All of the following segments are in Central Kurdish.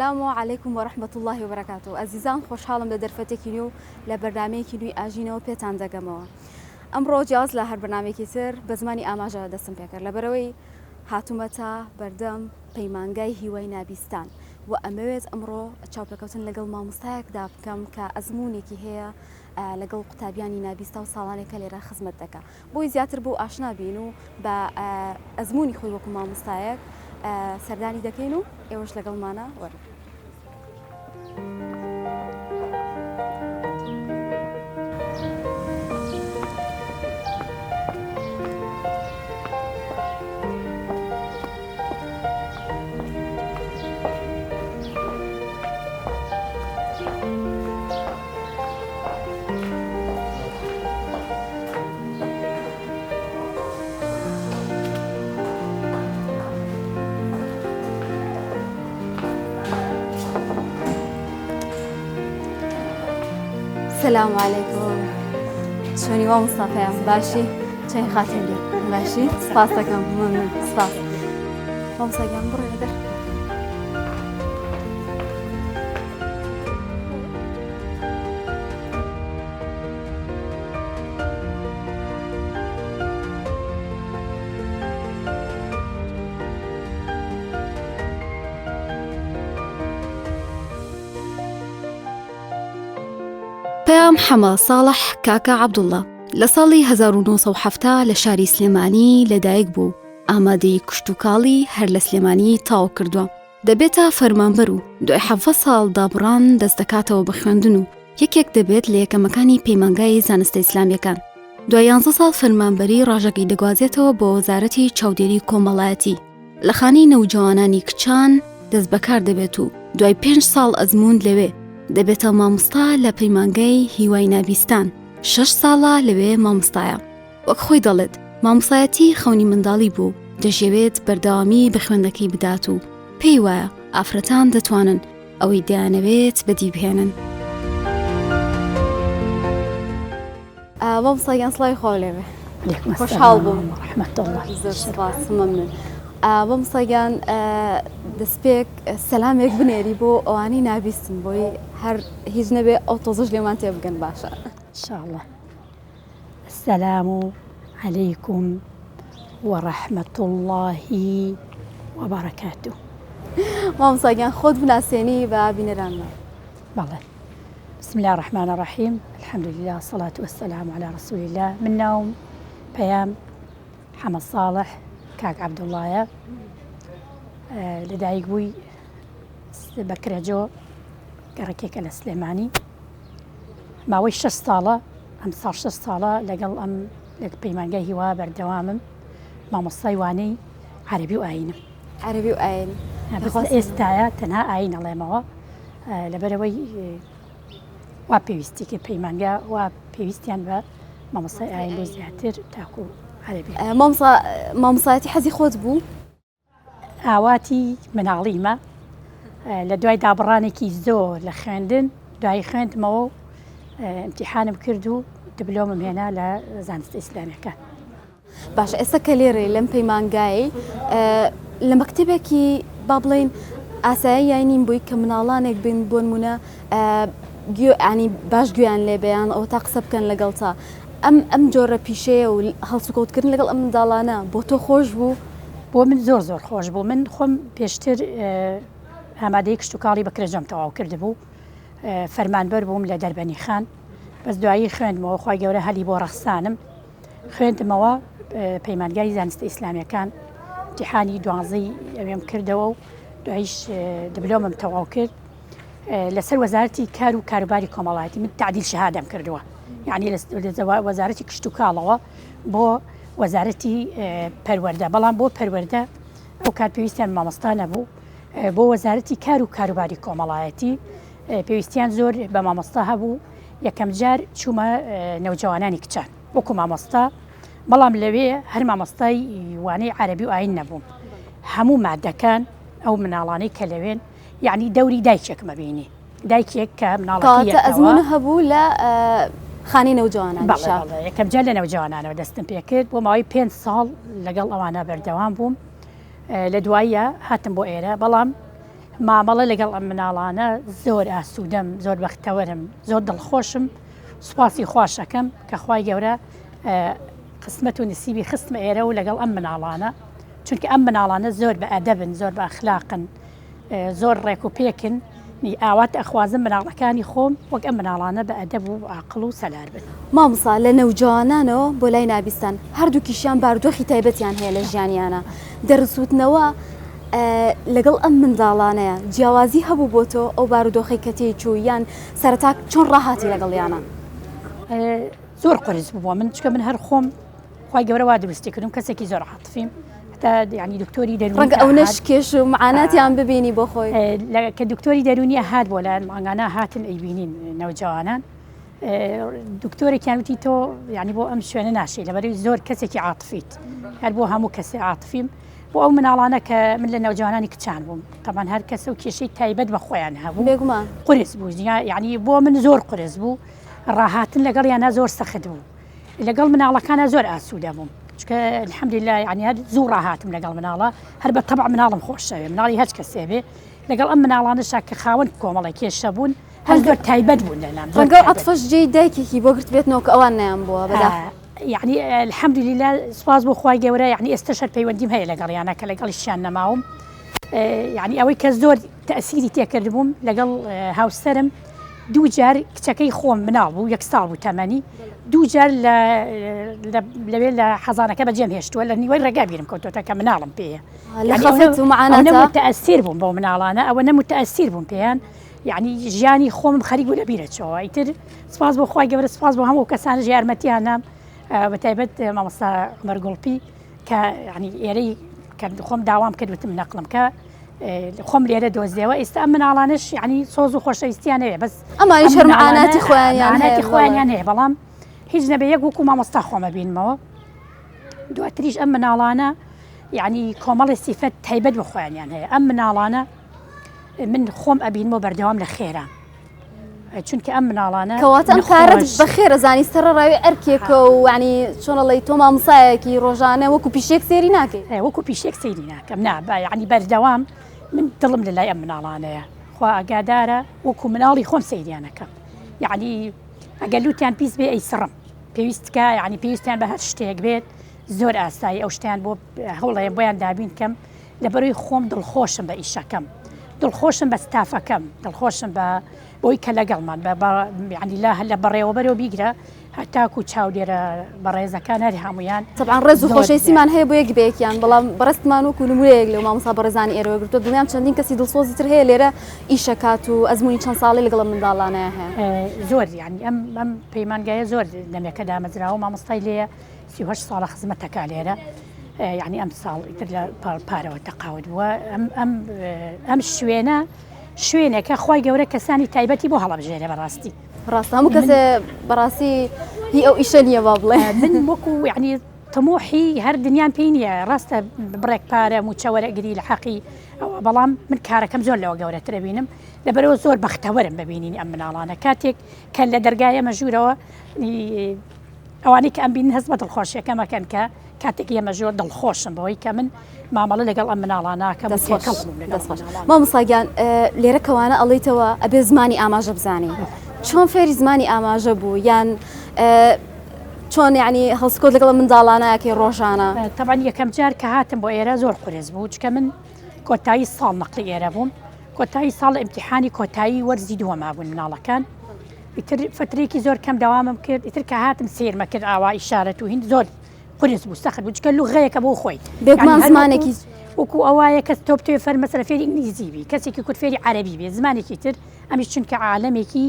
السلام علیکم و رحمة اللە و بەرەکاتو ئەزیزان خۆشحاڵم لە دەرفەتێکی نوێ و لە بەرنامەیەکی نوێی ئاژینەوە پێتان دەگەمەوە ئەمڕۆ جیاواز لە هەر بەرنامەیەکی تر بە زمانی ئاماژە دەستم پێکرد لەبەرئەوەی هاتوومەتە بەردەم پەیمانگای هیوای نابیستان و ئەمەوێت ئەمڕۆ چاوپێکەوتن لەگەڵ مامۆستایەکدا بکەم کە ئەزموونێکی هەیە لەگەڵ قوتابیانی نابیستا و ساڵانێکە لێرە خزمەت دەکا بۆی زیاتر بۆ ئاشنا بین و بە ئەزموونی خۆی وەکو مامۆستایەک سەردانی دەکەین و ئێوەش لەگەڵمانە وەرن. سلام علیکم چۆنی مامۆستا پەیام باشی چۆنی خاتون گیان باشی سپاس دەکەم مەمنون سپاس مامۆستا گیان بڕۆینە دەر پەیام حەمە ساڵح کاکە عەبدوڵڵا لە ساڵی 1970 لە شاری سلێمانی لەدایک بوو ئامادەی کشتوکاڵی هەر لە سلێمانی تاو کردووە دەبێتە فەرمانبەر و دوای حەڤە ساڵ دابڕان دەست دەکاتەوە بە خوێندن و یەکێک دەبێت لە یەکەمەکانی پەیمانگای زانستە ئیسلامیەکان. دوای یانزە ساڵ فەرمانبەری ڕاژەکەی دەگوازێتەوە بۆ وەزارەتی چاودێری کۆمەڵایەتی. لە خانەی نەوجەوانانی کچان دەست بەکار دەبێت و دوای پێنج ساڵ ئەزموون لەوێ دەبێتە مامۆستا لە پەیمانگای هیوای نابیستان. شەش ساڵە لەوێ مامۆستایە. وەک خۆی دەڵێت مامۆستایەتی خەونی منداڵی بوو و دەشیەوێت بەردەوامی بە خوێندنەکەی بدات و پێی وایە ئافرەتان دەتوانن ئەوەی دەیانەوێت بەدی بهێنن. مامۆستا گیان سڵاوی خوا لێ بێ. خۆشحاڵ بووم. زۆر سپاس مەمنون. مامۆستا گیان دەستپێک سەلامێک بنێری بۆ ئەوانەی نابیستن بۆی هەر هیچ نەبێ ئەو تۆزەش لێمان تێبگەن باشە. ان شاء الله. السلام علیکم و رحمە اللە و بەرەکاتو. مامۆستا گیان خۆت بناسێنی بە بینەرانمان. بەڵێ بسم اللە الرحمن الرحیم الحمدللە الصلاة والسلام علی رسول اللە من ناوم پەیام حەمە ساڵح کاک عەبدوڵڵایە لەدایک بووی بەکرەجۆ گەڕەکێکە لە سلێمانی ماوەی شەش ساڵە ئەمساڵ شەش ساڵە لەگەڵ ئەم لە پەیمانگای هیوا بەردەوامم مامۆستای وانەی عەربی و ئاینم عەربی و ئاین ئێستاە تەنها ئاین ئەڵێمەوە لەبەرەوەی وا پێویستی کە پەیمانگا وا پێویستیان بە مامۆستای ئاین بۆ زیاتر تاکو عەربی مامۆسایەتی حەزی خۆت بوو ئاواتی مناڵیمە لە دوای دابڕانێکی زۆر لە خوێندن دوایی خوێندمەوە و امتحانم کرد و دبلۆمم هێنا لە زانستە ئیسلامیەکان. باشە ئێستا کە لێرەی لەم پەیمانگایەی لە مەکتەبێکی با بڵێین ئاسایی یای نین بووی کە مناڵانێک بن بۆ نمونە ینی باش گوێیان لێ بێیان ئەوە تا قسە بکەن لەگەڵتا ئەم ئەم جۆرە پیشەیە و هەڵسوکەوتکردن لەگەڵ ئەم منداڵانە بۆ تۆ خۆش بوو؟ بۆ من زۆر زۆر خۆش بوو من خۆم پێشتر ئامادەی کشتوکاڵی بەکرەجۆم تەواو کردبوو فەرمانبەر بووم لە دەربەنی خان بەس دوایی خوێندمەوە خوای گەورە هەلی بۆ ڕەخسانم خوێندمەوە پەیمانگای زانستە ئیسلامیەکان امتحانی دوانزەی ئەوێم کردەوە و دوایش دبلۆمم تەواو کرد لەسەر وەزارەتی کار و کاروباری کۆمەڵایەتی من تعدیل شهادەم کردووە یعنی لە وەزارەتی کشتوکاڵەوە بۆ وەزارەتی پەروەردە بەڵام بۆ پەروەردە ئەو کات پێویستیان مامۆستا نەبوو بۆ وەزارەتی کار و کاروباری کۆمەڵایەتی پێویستیان زۆر بە مامۆستا هەبوو یەکەم جار چوومە نەوجەوانانی کچان وەکو مامۆستا بەڵام لەوێ هەر مامۆستای وانەی عەربی و ئاین نەبووم هەموو مادەکان ئەو مناڵانەی کە لەوێن یعنی دەوری دایکێکمە بینی دایکێک کە مناڵەکەی کەواتە ئەزموون هەبوو لە خانەی نەوجەوانان بەڵێ بەڵێ یەکەم جار لە نەوجەوانانەوە دەستم پێکرد بۆ ماوەی پێنج ساڵ لەگەڵ ئەوانە بەردەوام بووم لە دواییە هاتم بۆ ئێرە بەڵام مامەڵە لەگەڵ ئەم مناڵانە زۆر ئاسوودەم، زۆر بەختەوەرم، زۆر دڵخۆشم، سوپاسی خواش ئەکەم کە خوای گەورە قسمەت و نسیبی خستمە ئێرە و لەگەڵ ئەم مناڵانە، چونکە ئەم مناڵانە زۆر بە ئەدەبن، زۆر بە ئەخلاقن، زۆر ڕێک و پێکن، ئاوات ئەخوازم مناڵەکانی خۆم وەک ئەم مناڵانە بە ئەدەب و ئاقڵ و سەلار بن. مامۆستا لە نەوجەوانانەوە بۆ لای نابیستان هەردووکیشیان بارودۆخی تایبەتیان هەیە لە ژیانیانا، دەرسوتنەوە لەگەڵ ئەم منداڵانەیە جیاوازی هەبوو بۆ تۆ ئەو بارودۆخەی کە تێی چوو یان سەرەتا چۆن ڕاهاتی لەگەڵیانە؟ زۆر قورس بوو بۆ من چکە من هەر خۆم خوای گەورە وا دروستی کردم کەسێکی زۆر عاتفیم حتا یعنی دکتۆری دەروونی ڕەنگە ئەو نەشکێش و معاناتیان ببینی بۆ خۆی کە دکتۆری دەروونی هات بۆ لایەن مانگانە هاتن ئەیبینین نەوجەوانان دکتۆرێکیان وتی تۆ یعنی بۆ ئەم شوێنە ناشی لەبەرەوەی زۆر کەسێکی عاتفیت هەر بۆ هەموو کەسێ عاتفیم بۆ ئەو مناڵانە کە من لە نەوجوانانی کچان بووم تەبان هەر کەسە و کێشەی تایبەت بە خۆیان هەبوو بێگومان قورس بوو یعنی بۆ من زۆر قورس بوو ڕاهاتن لەگەڵیانە زۆر سەخت بوو لەگەڵ مناڵەکانە زۆر ئاسوودە بووم چکە الحمدلله یعنی هەر زوو ڕاهاتم لەگەڵ مناڵە هەر بە تەبع مناڵم خۆشەوێ مناڵی هەچ کەسێ بێ لەگەڵ ئەم مناڵانەشا کە خاوەن کۆمەڵێک کێشە بوون هەر زۆر تایبەت بوون لەلام ڕەنگە عەتفەش جێی دایکێکی بۆ گرتبێتنەوە کە ئەوان نەیان بووە بەداخەوە. یعنی الحمدلله سوپاس بۆ خوای گەورە یعنی ئێستەش هەر پەیوەندیم هەیە لەگەڵیانە کە لەگەڵیشیان نەماوم یعنی ئەوەی کە زۆر تەئسیری تێکردبووم لەگەڵ هاوسەرم دوو جار کچەکەی خۆم مناڵ بوو یەک ساڵ بوو تەمەنی دوو جار لەوێ لە حەزانەکە بەجێم هێشتووە لە نیوەی ڕێگا بیرم کەوتۆتە کە مناڵم پێیە لە خەفەت و معاناتە متەئەسیر بووم بەو مناڵانە ئەوە نەمتەئەسیر بووم پێیان یعنی ژیانی خۆمم خەریک بوو لە بیرەچەوە ئیتر سپاس بۆ خوای گەورە سپاس بۆ هەموو کەسانش یارمەتیان نام بە تایبەت مامۆستا عومەر گوڵپی کە یعنی ئێرەی کە خۆم داوام کرد وتم نەقڵم کە خۆم لێرە دۆزیەوە ئێستا ئەم مناڵانش یعنی سۆز و خۆشەویستیان هەیە بەس ئەمانیش هەر معاناتی خۆیانیان هەیە خۆیانیان هەیە بەڵام هیچ نەبێ یەک وەکو مامۆستا خۆمە بینمەوە دواتریش ئەم مناڵانە یعنی کۆمەڵی سیفەت تایبەت بە خۆیانیان هەیە ئەم مناڵانە من خۆم ئەبینمەوە بەردەوام لە خێرا چونکە ئەم مناڵانە کەواتە ئەم کارت بە خێرە زانی سەرڕاوی ئەرکێکە و ینی چۆنەڵی تۆ مامۆسایەکی ڕۆژانە وەکو پیشێک سێری ناکەی وەکو پیشێک سەیری ناکەم نا با یعنی بەردەوام من دڵم لە لای ئەم مناڵانەیە خوا ئاگادارە وەکو مناڵی خۆم سەیریانەکەم یعنی ئەگەر لوتیان پیس بێ ئەی سڕم پێویستکە یعنی پێویستیان بە هەر شتێک بێت زۆر ئاسایی ئەو شتیان بۆ هەوڵەیە بۆیان دابین کەم لەبەرەوەی خۆم دڵخۆشم بە ئیشەکەم دڵخۆشم بە ستافەکەم دڵخۆشم بە بۆی کە لەگەڵمان بە یعنی لە لە بەڕێوەبەرەوە بیگرە هەتاکو چاودێرە بەڕێزەکان هەر هەمویان طبعا ڕێز و خۆشەویستیمان هەیە بۆ یەک بە یەکیان بەڵام بەڕێزتمان وەکو نمونەیەک لەو مامۆستا بەڕێزانی ئێرەوە گرتووە دڵنیام چەندین کەسی دڵسۆزی تر هەیە لێرە ئیشەکات و ئەزموونی چەند ساڵی لەگەڵ ئەم منداڵانەیە هەیە زۆر یعنی ئەم ئەم پەیمانگایە زۆر دەمێکە دامەزراوە مامۆستای لێیە 38 ساڵە خزمەتەکە لێرە یعنی ئەم ساڵ ئیتر لە پارەوە تەقاوت بووە ئەم ئەم ئەم شوێنە شوێنێکە خی گەورە کەسانی تایبەتی بۆ هەڵبژێرێ بەڕاستی ڕاستە هەموو کەسێ بەڕاستی هی ئەو ئیشە نییە با بڵێ من وەکو یعنی تموحی هەر دنیام پێی نییە ڕاستە بڕێک پارە موچە وەرەگری لە حەقی ئەوە بەڵام من کارەکەم زۆر لەوە گەورەترە بینم لەبەرەوە زۆر بەختەوەرم ببینین ئەم مناڵانە کاتێک کە لە دەرگای ئەمە ژوورەوە ئەوانەی کە ئەمبینن هەست بە دڵخۆشیەکەم ئەکەن کە کاتێک ئێمە ژۆر دڵخۆشم بەوەی کە من مامەڵە لەگەڵ ئەم مناڵانە ناکەم و تێکەڵ بووم لەگەڵ دەستخۆش مامۆستا گیان لێرە کەوانە ئەڵێیتەوە ئەبێ زمانی ئاماژە بزانی چۆن فێری زمانی ئاماژە بوو یان چۆن یعنی هەڵسکۆت لەگەڵ منداڵانە ئەکەی ڕۆژانە تەبعەن یەکەم جار کە هاتم بۆ ئێرە زۆر قورس بوو چکە من کۆتایی ساڵ نەقلی ئێرە بووم کۆتایی ساڵ ئیمتیحانی کۆتایی وەرزی دووەما بوون مناڵەکان ئیتر فترێکی زۆر کەم دەوامم کرد ئیتر کە هاتم سیرمە کرد ئاوا ئیشارەت و هین زۆر قورس بوو سەخت بوو چکە لغەیەکە بۆ خۆی بێگومان زمانێکی وەکو ئەوایە کەس تۆ بتەوێ فەر مەسەلە فێری ئینگلیزی بی کەسێکی کورد فێری عەرەبی بێ زمانێکی تر ئەمیش چونکە عالەمێکی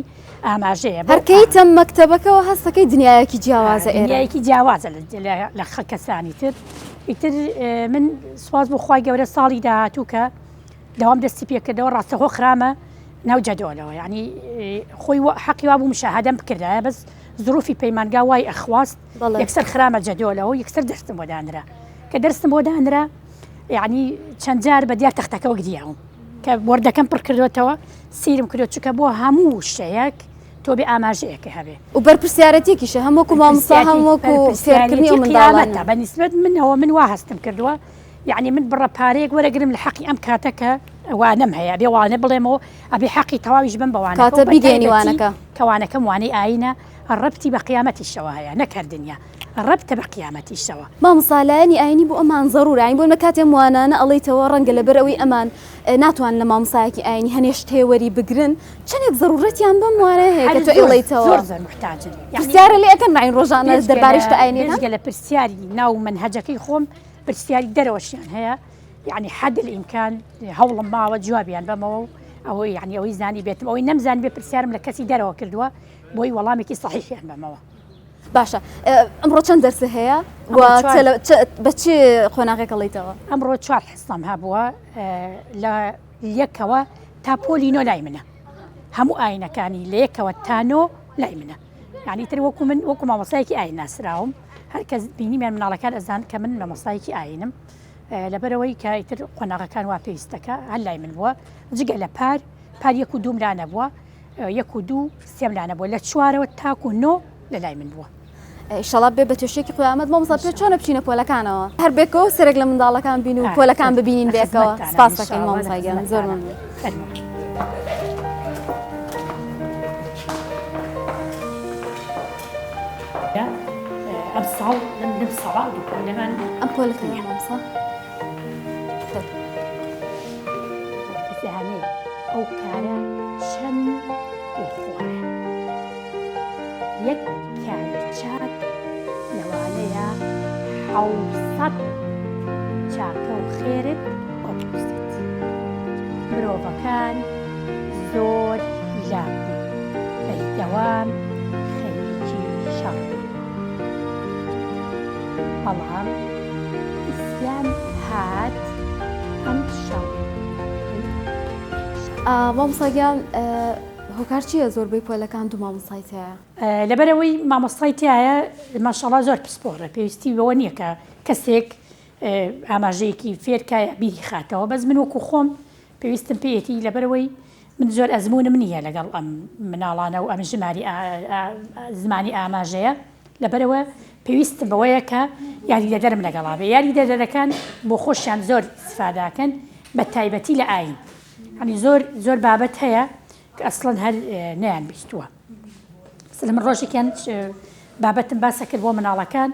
ئاماژەیە هەر کەیتە مەکتەبەکەوە هەستەکەی دنیایەکی جیاوازە ئێرە دنیایەکی جیاوازە لە کەسانی تر ئیتر من سوپاس بۆ خوای گەورە ساڵی داهاتوو کە دەوام دەستی پێکردەوە ڕاستەخۆ خرامە ناو جەدۆلەوە یعنی خۆی حەقی وابوو مشاهدەم بکردایە بەس زروفی پەیمانگا وای ئەخواست یەکسەر خرامە جەدۆلەوە یەکسەر دەستم بۆ دانرا کە دەرسم بۆ دانرا یعنی چەند جار بە دیار تەختەکەەوە گریاوم کە وەردەکەم پڕ کردوێتەوە سیرم کردو چکە بۆ هەموو شتەیەک تۆ بێ ئاماژەیەکە هەبێ و بەرپرسیارەتێکیشە هەم وەکو مامۆستا هەم وەکو فێرکردنی ئەو منداڵانە بە نیسبەت منەوە من وا هەستم کردووە یعنی من بڕە پارەیەک وەرەگرم لە حەقی ئەم کاتە کە. وانەم هەیە ئەبێ وانە بڵێمەوە ئەبێ حەقی تەواویش بم بە وانەکە کاتە و بە بیگەیەنی تایبەتی وانەکە. کە وانەکەم وانەی ئایینە ڕەبتی بە قیامەتیشەوە هەیە نەک هەر دنیا ڕەبتە بە قیامەتیشەوە. مامۆستا لایەنی ئاینی بۆ ئەمان زەرورە یانی بۆ نمونە کاتێ ئەم وانانە ئەڵێیتەوە ڕەنگە لەبەر ئەوەی ئەمان ناتوانن لە مامۆستایەکی ئاینی هەنێ شت هەیە وەری بگرن چەنێک زەرورەتیان بەم وانەیە هەیە کە هەر تۆ زۆر ئەیڵێیتەوە زۆر زۆر موحتاجن یانی پرسیارە لێ ئەکەن مەعین ڕۆژانە بێجگە لە دەربارەی شتە ئاینیەکان؟ بێجگە لە پرسیاری ناو مەنهەجەکەی خۆم پرسیاری دەرەوەشیان هەیە یعنی حد الامکان هەوڵم ماوە جوابیان بەمەوە و ئەوەی یعنی ئەوەی زانی بێتم ئەوەی نەمزانی بێ پرسیارم لە کەسی دەرەوە کردووە بۆی وەڵامێکی صحیحیان بەمەوە. باشە ئەمڕۆ چەند دەرس هەیە و بە چ قۆناغێک ئەڵێیتەوە؟ ئەمڕۆ چوار حسام هەبووە لە یەکەوە تا پۆلی نۆ لای منە هەموو ئاینەکانی لە یەکەوە تا نۆ لای منە یعنی تر وەکو من وەکو مامۆستایەکی ئاین ناسراوم هەر کەس بینیمیان مناڵەکان ئەزان کە من مامۆستایەکی ئاینم لەبەرەوەی کە ئیتر قۆناغەکان وا پێویستەکە هەر لای من بووە جگە لە پار پار یەک و دووم لا نەبووە یەک و دوو سێم لا نەبووە لە چوارەوە تاکو نۆ لە لای من بووە. ئیشەڵا بێ بە توێشێکی قیامەت مامۆستا پێ چۆنە بچینە پۆلەکانەوە هەر بێکەوە سەرێک لە منداڵەکان بین و پۆلەکان ببینین بێکەوە سپاس دەکەین مامۆستا گیان زۆر مەمنون. ئەمساڵ لەم لەم ساڵا دوو پۆلەمان ئەم پۆلەکە نییە مامۆستا؟ بزانێ ئەو کارە چەند بۆ خوایە. یەک کاری چاک لەوانەیە حەوسەد چاکە و خێرت بۆ بنووسێت. مرۆڤەکان زۆر هیلاک بوون، بەردەوام خەریکی شەڕ بوون. بەڵام ئیسلام هات ئەم شەڕەی مامۆستا گیان هۆکار چییە زۆربەی پۆلەکان دوو مامۆستای تیایە؟ لەبەرئەوەی مامۆستای تیایە ماشاڵا زۆر پسپۆڕە پێویستی بەوە نییە کە کەسێک ئاماژەیەکی فێرکا یا بیری خاتەوە بەس من وەکو خۆم پێویستم پێیەتی لەبەرئەوەی من زۆر ئەزموونم نییە لەگەڵ ئەم مناڵانە و ئەم ژماری زمانی ئاماژەیە لەبەرئەوە پێویستم بەوەیە کە یاریدەدەرم لەگەڵا بێ یاریدەدەرەکان بۆ خۆشیان زۆر ئیسفاداکەن بە تایبەتی لە ئاین هەنی زۆر زۆر بابەت هەیە کە ئەسڵەن هەر نەیان بیستووە مەسەلەن من ڕۆژێکیان بابەتم باسە کرد بۆ مناڵەکان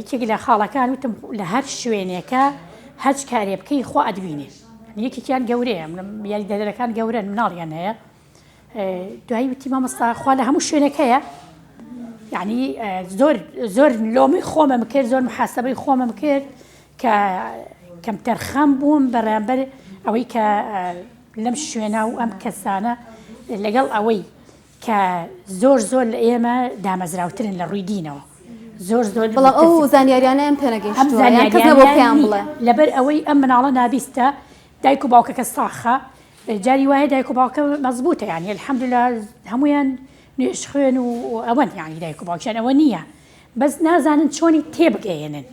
یەکێک لە خاڵەکان وتم لە هەر شوێنێکە هەچ کارێ بکەی خوا ئەتبینێ یەکێکیان گەورەیە یاریدەدەرەکان گەورەن مناڵیان هەیە دوایی وتی مامۆستا خوا لە هەموو شوێنێک هەیە یعنی زۆر زۆر لۆمی خۆمم کرد زۆر محاسبەی خۆمم کرد کە کەمتەرخەم بووم بەرامبەر ئەوەی کە لەم شوێنە و ئەم کەسانە لەگەڵ ئەوەی کە زۆر زۆر لە ئێمە دامەزراوترن لە ڕووی دینەوە زۆر زۆر بەڵام ئەو زانیاریانەیان پێنەگەیشتووە یان کەس نەبووە پێیان بڵێ لەبەر ئەوەی ئەم مناڵە نابیستە دایک و باوکەکە ساخە جاری وایە دایک و باوکە مەزبوتە یانی الحمدللە هەمویان نوێژ خوێن و ئەوەن یانی دایک و باوکیان ئەوە نییە بەس نازانن چۆنی تێبگەیەنن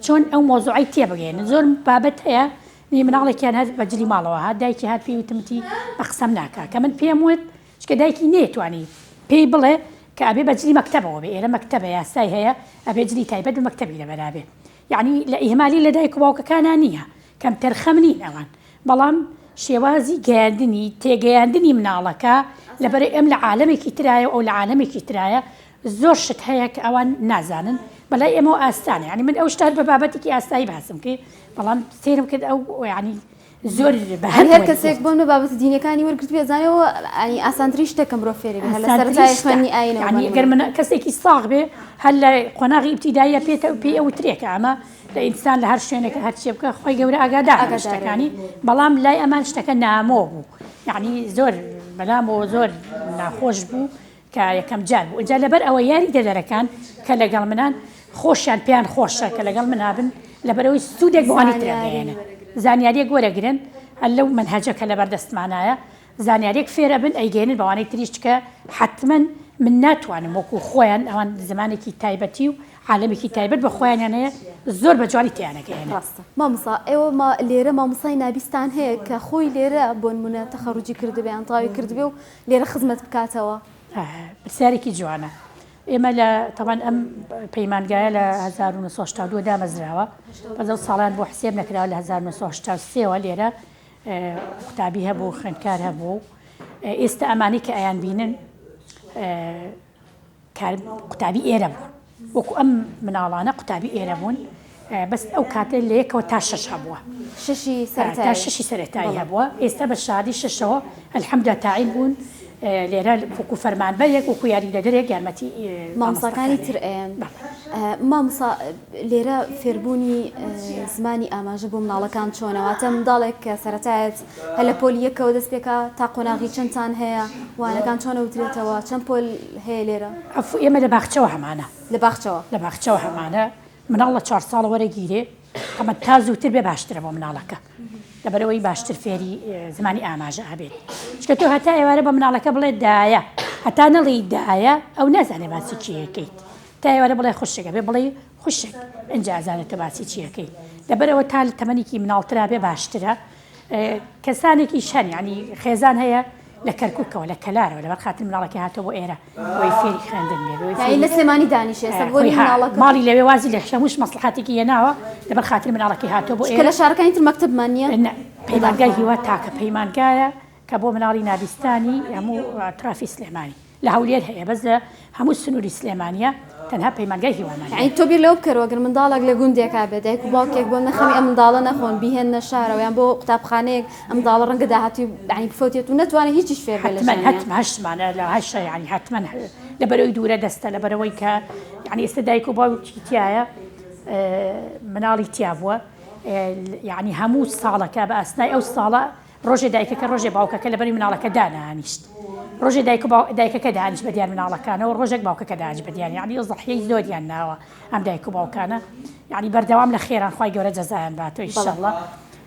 چۆن ئەو مۆزوعی تێبگەیەنن زۆر بابەت هەیە نی مناڵێکیان هەر بە جلی ماڵەوە هات دایکی هات پێی وتم وتی بە قسەم ناکا کە من پێم وت چکە دایکی نەیتوانی پێی بڵێ کە ئەبێ بە جلی مەکتەبەوە بێ ئێرە مەکتەبە یاسای هەیە ئەبێ جلی تایبەت بە مەکتەبی لەبەرا بێ یعنی لە ئیهمالی لە دایک و باوکەکانا نییە کەمتەرخەم نین ئەوان بەڵام شێوازی گەیاندنی تێگەیاندنی مناڵەکە لەبەرئ ئەم لە عالەمێکی ترایە و ئەو لە عالەمێکی ترایە زۆر شت هەیە کە ئەوان نازانن بەلای ئێمەوە ئاسانە یانی من ئەو شتە هەر بە بابەتێکی ئاسایی باسم کرد بەڵام سەیرم کرد ئەو یانی زۆر بە هەر هەر کەسێک بۆ نە بابەتە دینیەکانی وەرگرتبێ ئەزانێەوە ینی ئاسانترین شتە کە مرۆڤ فێری بێ هەر لە سەرەتای خوێندنی ئایینەوە یانی گەر من کەسێکی ساغ بێ هەر لە قۆناغی ئیبتیداییە پێتە پێی ئەوترێ کە ئەمە لە ئینسان لە هەر شوێنێک هەرچێ بکە خۆی گەورە ئاگادار لە شتەکانی بەڵام لای ئەمان شتەکە نامۆ بوو یعنی زۆر بەلامەوە زۆر ناخۆش بوو کە یەکەم جار بوو ئینجا لەبەر ئەوە یاری دەدەرەکان کە لەگەڵ منان خۆشیان پێیان خۆشە کە لەگەڵ منابن لەبەرەوەی سوودێک بۆوانی ترەگەیەنن زانیاریەک وەرەگرن هەر لەو مەنهەجە کە لەبەر دەستمانایە زانیاریەک فێرەبن ئەیگەیەنن بەوانەی تریش چکە حەتمەن من ناتوانم وەکو خۆیان ئەوان زمانێکی تایبەتی و عالەمێکی تایبەت بە خۆیانیان هەیە زۆر بە جوانی تێیانەگەیەنن. ڕاستە مامۆستا ئێوە ما لێرە مامۆستای نابیستان هەیە کە خۆی لێرە بۆنمونە تەخەروجی کردبێ یان تەواوی کردبێ و لێرە خزمەت بکاتەوە؟ پرسیارێکی جوانە ئێمە لە تەبعەن ئەم پەیمانگایە لە 1982 دامەزراوە بەس ئەو ساڵیان بۆ حسێب نەکراوە لە 1983 وە لێرە. قوتابی هەبوو خوێندکار هەبوو ئێستا ئەمانی کە ئەیان بینن کار قوتابی ئێرە بوون وەکو ئەم مناڵانە قوتابی ئێرە بوون بەس ئەو کاتە لە یەکەوە تا شەش هەبووە شەشی سەرەتایی تا شەشی سەرەتایی هەبووە ئێستا بە شادی شەشەوە الحمدلله تاعین بوون لێرە وەکو فەرمانبەرێک وەکو یاریدەدەرێک یارمەتی مامۆستاکانی تر ئەیەن. مامۆستا لێرە فێربوونی زمانی ئاماژە بۆ مناڵەکان چۆنە؟ واتە منداڵێک کە سەرەتایەت هەر لە پۆلی یەکەوە دەست پێکا تا قۆناغی چەندتان هەیە؟ وانەکان چۆن ئەوترێتەوە؟ چەند پۆل هەیە لێرە؟ عەفو ئێمە لە باخچەوە هەمانە. لە باخچەوە؟ لە باخچەوە هەمانە. مناڵ لە چوار ساڵە وەرەگیرێ تەمەن تا زووتر بێ باشترە بۆ مناڵەکە لەبەرئەوەی باشتر فێری زمانی ئاماژە ئەبێت چکە تۆ هەتا ئێوارە بە مناڵەکە بڵێ دایە هەتا نەڵێی دایە ئەو نازانێ باسی چیەکەیت تا ئێوارە بڵێ خوشک ئەبێ بڵێ خوشک ئینجا ئەزانێت تۆ باسی چیەکەی لەبەرئەوە تا لە تەمەنێکی مناڵترا بێ باشترە کەسانێکیش هەن یانی خێزان هەیە لە کەرکوکەوە لە کەلارەوە لەبەر خاتر مناڵەکەی هاتووە بۆ ئێرە بۆی فێری خوێندن بێ بۆی یانی لە سلێمانی دانیشێ سە بۆ مناڵەکە ماڵی لەوێ وازی لە هەمووش مەسڵەحەتێکی هێناوە لەبەر خاتر مناڵەکەی هاتووە بۆ ئێرە لە شارەکانی تر مەکتەبمان نییە نا پەیمانگای هیوا تاکە پەیمانگایە کە بۆ مناڵی نابیستانی هەموو ترافی سلێمانی لە هەولێر هەیە بەس لە هەموو سنووری سلێمانیە تەنها پەیمانگای هیوامان هەیە. یانی تۆ بیر لەوە بکەرەوە گەر منداڵێک لە گوندێکا بێت دایک و باوکێک بۆ نەخەمی ئەم منداڵە نەخۆن بیهێننە شارەوە یان بۆ قوتابخانەیەک ئەم منداڵە ڕەنگە داهاتووی یانی بفەوتێت و نەتوانێت هیچیش فێر بێت لە حەتمەن ژیانیا. حەتمەن هەشتمانە لە هەشە یانی حەتمەن لەبەرئەوەی دوورە دەستە لەبەرئەوەی کە یانی ئێستا دایک و باوکی تیایە مناڵی تیا بووە یانی هەموو ساڵەکە بە ئاسنای ئەو ساڵە ڕۆژێ دایکەکە ڕۆژێ باوکەکە لەبەری مناڵەکە دانانیشت ڕۆژێ دایک و دایکەکە دانیشت بە دیار مناڵەکانەوە ڕۆژێک باوکەکە دانیشت بە دیار یعنی زەحیەی زۆریان ناوە ئەم دایک و باوکانە یعنی بەردەوام لە خێران خوای گەورە جەزایان باتەوە ئیشەڵڵا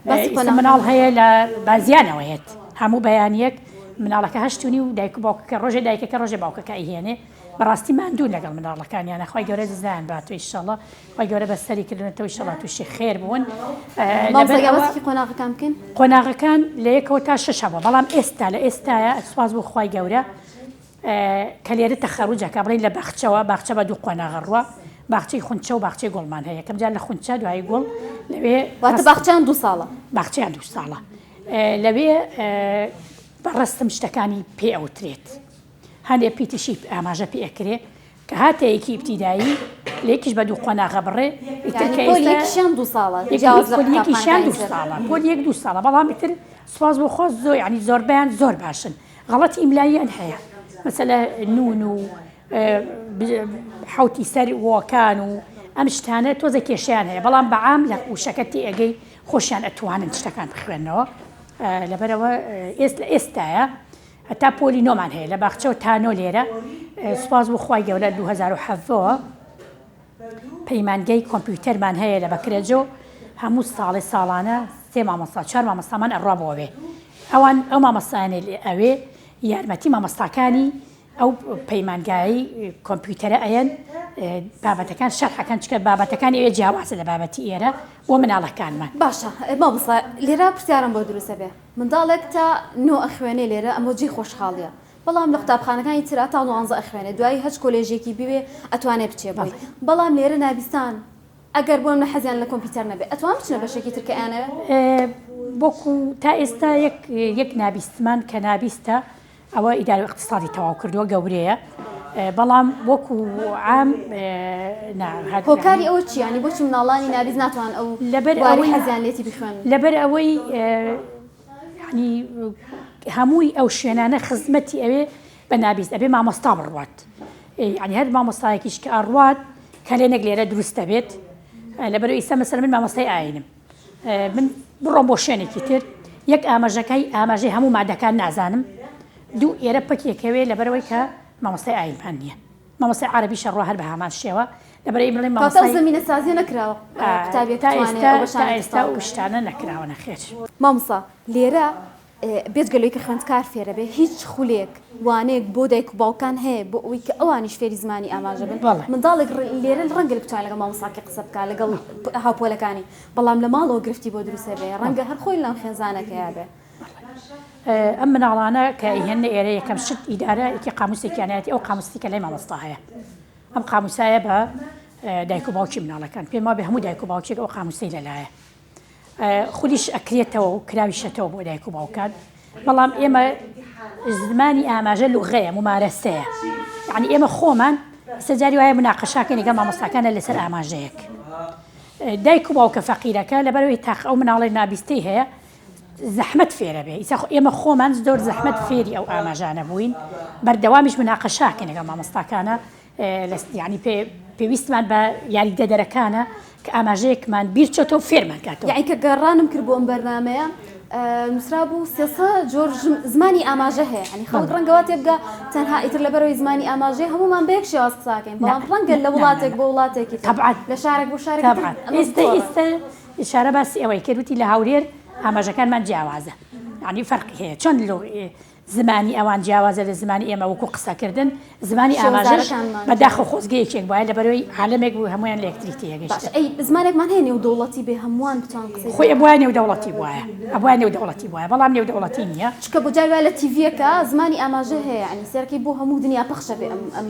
ئێستا مناڵ هەیە لە بازیانەوە هێت هەموو بەیانیەک مناڵەکە هەشتونی و دایک و باوکەکە ڕۆژێ دایکەکە ڕۆژێ باوکەکە ئەیهێنێ بەڕاستی ماندوون لەگەڵ مناڵەکانیانە خوای گەورە جزایان باتەوە ئیشەڵڵا خوای گەورە بەسەری کردونەتەوە ئیشەڵا تووشی خێر بوون مامۆستا گیان باسی قۆناغەکان بکەین قۆناغەکان لە یەکەوە تا شەش هەبووە بەڵام ئێستا لە ئێستاە سوپاس بۆ خوای گەورە کە لێرە تەخەروجەکە بڵین لە باخچەوە باخچە بە دوو قۆناغە ڕوە باخچەی خونچە و باخچەی گوڵمان هەیە یەکەم جار لە خونچە دوای گوڵ لەوێ واتە باخچەیان دوو ساڵە باخچەیان دوو ساڵە لەوێ بەڕستم شتەکانی پێ ئەوترێت هەندێ پیتیشی ئاماژە پێ ئەکرێ کە هاتە یەکی ئیبتیدایی لە یەکیش بە دوو قۆناغە بڕێ ئیتر کە پۆلی یەکیشیان دوو ساڵە جیاواز لە پۆلی یەکیشیان دوو ساڵە پۆلی یەک دوو ساڵە بەڵام ئیتر سوپاس بۆ خوا زۆر یعنی زۆربەیان زۆر باشن غەڵەتی ئیملاییان هەیە مەسەلە نون و حوتی سەر وۆکان و ئەم شتانە تۆزە کێشیان هەیە بەڵام بەعام لە وشەکە تێئەگەی خۆشیان ئەتوانن شتەکان بخوێنەوە لەبەرەوە ئێست لە ئێستایە هەتا پۆلی نۆمان هەیە لە باخچەوە تا نۆ لێرە سوپاس بۆ خوای گەورە 2017 پەیمانگەی کۆمپیوتەرمان هەیە لە بەکرەجۆ هەموو ساڵێ ساڵانە سێ مامۆستا چوار مامۆستامان ئەڕوا بۆ ئەوێ ئەوان ئەو مامۆستایانەی لێ ئەوێ یارمەتی مامۆستاکانی ئەو پەیمانگای کۆمپیوتەرە ئەیەن بابەتەکان شەرحەکەن چکە بابەتەکانی ئەوێ جیاوازە لە بابەتی ئێرە بۆ مناڵەکانمان. باشە مامۆستا لێرە پرسیارم بۆ دروست ئەبێ منداڵێک تا نۆ ئەخوێنێ لێرە ئەمە جێی خۆشحاڵیە بەڵام لە قوتابخانەکانی ترا تا نوانزە ئەخوێنێ دوایی هەچ کۆلێژێکی بوێ ئەتوانێ بچێ بۆی بەڵام لێرە نابیستان ئەگەر بۆ نمونە حەزیان لە کۆمپیوتەر نەبێ ئەتوان بچنە بەشێکی تر کە ئەیانەوێ؟ وەکو تا ئێستا یەک یەک نابیستمان کە نابیستە ئەوە ئیدارە و ئیقتسادی تەواو کردووە گەورەیە بەڵام وەکو عام نا هۆکاری ئەوە چییە یانی بۆچی مناڵانی نابیست ناتوان ئەو لەبەر بوارەی ئەوەی حەزیان لێتی بخوێنن؟ لەبەر ئەوەی یانی هەمووی ئەو شوێنانە خزمەتی ئەوێ بە نابیست ئەبێ مامۆستا بڕوات یانی هەر مامۆستایەکیش کە ئەڕوات کەلێنێک لێرە دروست دەبێت لەبەر ئیستا مەسەلەن من مامۆستای ئاینم من بڕۆم بۆ شوێنێکی تر یەک ئاماژەکەی ئاماژەی هەموو مادەکان نازانم دوو ئێرە پەکێکەوێ لەبەرەوەی کە مامۆستای ئاینمان نییە مامۆستای عربی شەڕوە هەر بە هەمان شێوە لەبەرەی بڵێ مامۆستای زمینە سازی نەکراوە قوتابیەک تا ئێستا تا ئێستا ئەو شتانە نەکراوە نەخێر مامۆستا لێرە بێجگە لەوەی کە خوێندکار فێرەبێ هیچ خولێک وانەیەک بۆ دایک و باوکان هەیە بۆ ئەوەی کە ئەوانیش فێری زمانی ئاماژە بن بەڵێ. منداڵێک لێرە ڕەنگە بتوانێت لەگەڵ مامۆستاکەی قسە بکات لەگەڵ هاوپۆلەکانی بەڵام لە ماڵەوە گرفتی بۆ دروست ئەبێ ڕەنگە هەر خۆی لەناو خێزانەکەیا بێ. ئەم مناڵانە کە ئەیهێننە ئێرە یەکەم شت ئیدارە یەکی قاموسێکیان هەیەتی ئەو قاموسەی کە لای مامۆستا هەیە ئەم قاموسایە بە دایک و باوکی مناڵەکان پێم وابێ هەموو دایک و باوکێک ئەو قاموسەی لەلایە. خولیش ئەکرێتەوە و کراویشەتەوە بۆ دایک و باوکان بەڵام ئێمە زمانی ئاماژە لوغەیە ممارەسەیە یعنی ئێمە خۆمان سەجاری وایە مناقەشاکەین لەگەڵ مامۆستاکانە لەسەر ئاماژەیەک دایک و باوکە فەقیرەکە لەبەرەوەی تاق ئەو مناڵی نابیستەی هەیە زەحمەت فێرە بێ ئیسا ئێمە خۆمان زۆر زەحمەت فێری ئەو ئاماژانە بووین بەردەوامیش مناقەشاکەین لەگەڵ مامۆستاکانە یانی پێویستمان بە یاریدەدەرەکانە کە ئاماژەیەکمان بیر چۆتەوە فێرمان کاتەوە. یەعنی کە گەڕانم کرد بۆ ئەم بەرنامەیە نووسرابوو سێسە جۆر زمانی ئاماژە هەیە ینی خەڵک ڕەنگە وا تێبگا تەنها ئیتر لەبەرەوەی زمانی ئاماژەیە هەمومان بە یەک شێواز قساکەین بەڵام ڕەنگە لە وڵاتێک بۆ وڵاتێکی تر لە شارێک بۆ شارێکی تر ئێستا ئێستا ئیشارە باسی ئەوەی کرد وتی لە هەولێر ئاماژەکانمان جیاوازە یعنی فەرقی هەیە چۆن لۆ زمانی ئەوان جیاوازە لە زمانی ئێمە وەکو قسەکردن زمانی ئاماژەش بەداخەوە خۆزگە یەکێک بوایە لەبەرەوەی عالەمێک بوو هەموویان لە یەکتری تێگەیشتن. باشە ئەی زمانێکمان هەیە نێودەوڵەتی بێ هەمووان بتوان قسەی خۆی ئەبوایە نێودەوڵەتی بوایە ئەبوایە نێودەوڵەتی بوایە بەڵام نێودەوڵەتی نییە. چونکە بۆ جاری وایە لە تیڤیەکە زمانی ئاماژە هەیە یانی سەیرەکەی بۆ هەموو دنیا پەخشە بێ ئەم ئەم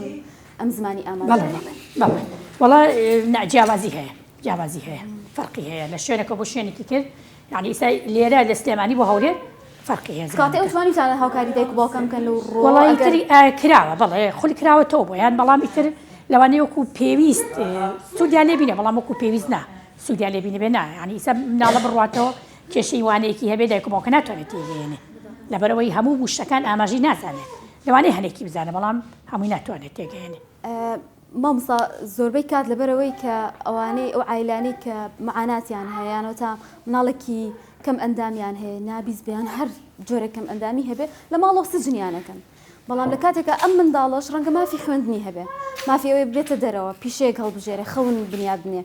ئەم زمانی ئاماژەیە. بەڵێ بەڵێ بەڵێ وەڵا نا جیاوازی هەیە جیاوازی هەیە فەرقی هەیە لە شوێنێکەوە بۆ شوێنێکی تر یانی ئیستا لێرە لە سلێمانی بۆ هەولێر فەرقی هەیە کاتێ ئەو توانیتانە هاوکاری دایک و باوکان بکەن لەو ڕووەوە وەڵا ئیتر کراوە بەڵێ خول کراوەتەوە بۆیان بەڵام ئیتر لەوانەیە وەکو پێویست سوودیان لێ بینێ بەڵام وەکو پێویست نا سوودیان لێ بینێ بێ نا یعنی ئیستا مناڵە بڕواتەوە کێشەی وانەیەکی هەبێ دایک و باوکە ناتوانێت تێگەیەنێ لەبەرئەوەی هەموو وشەکان ئاماژەی نازانێت لەوانەیە هەنێکی بزانێ بەڵام هەمووی ناتوانێت تێگەیەنێ. مامۆستا زۆربەی کات لەبەرئەوەی کە ئەوانەی ئەو عایلانەی کە معاناتیان هەیە یان ئەوەتا مناڵێکی کەم ئەندامیان هەیە نابیست بێ یان هەر جۆرێک کەم ئەندامی هەبێ لە ماڵەوە سجنیان ئەکەن بەڵام لە کاتێکا ئەم منداڵەش ڕەنگە مافی خوێندنی هەبێ مافی ئەوەی بێتە دەرەوە پیشەیەک هەڵبژێرێ خەون بنیات بنێ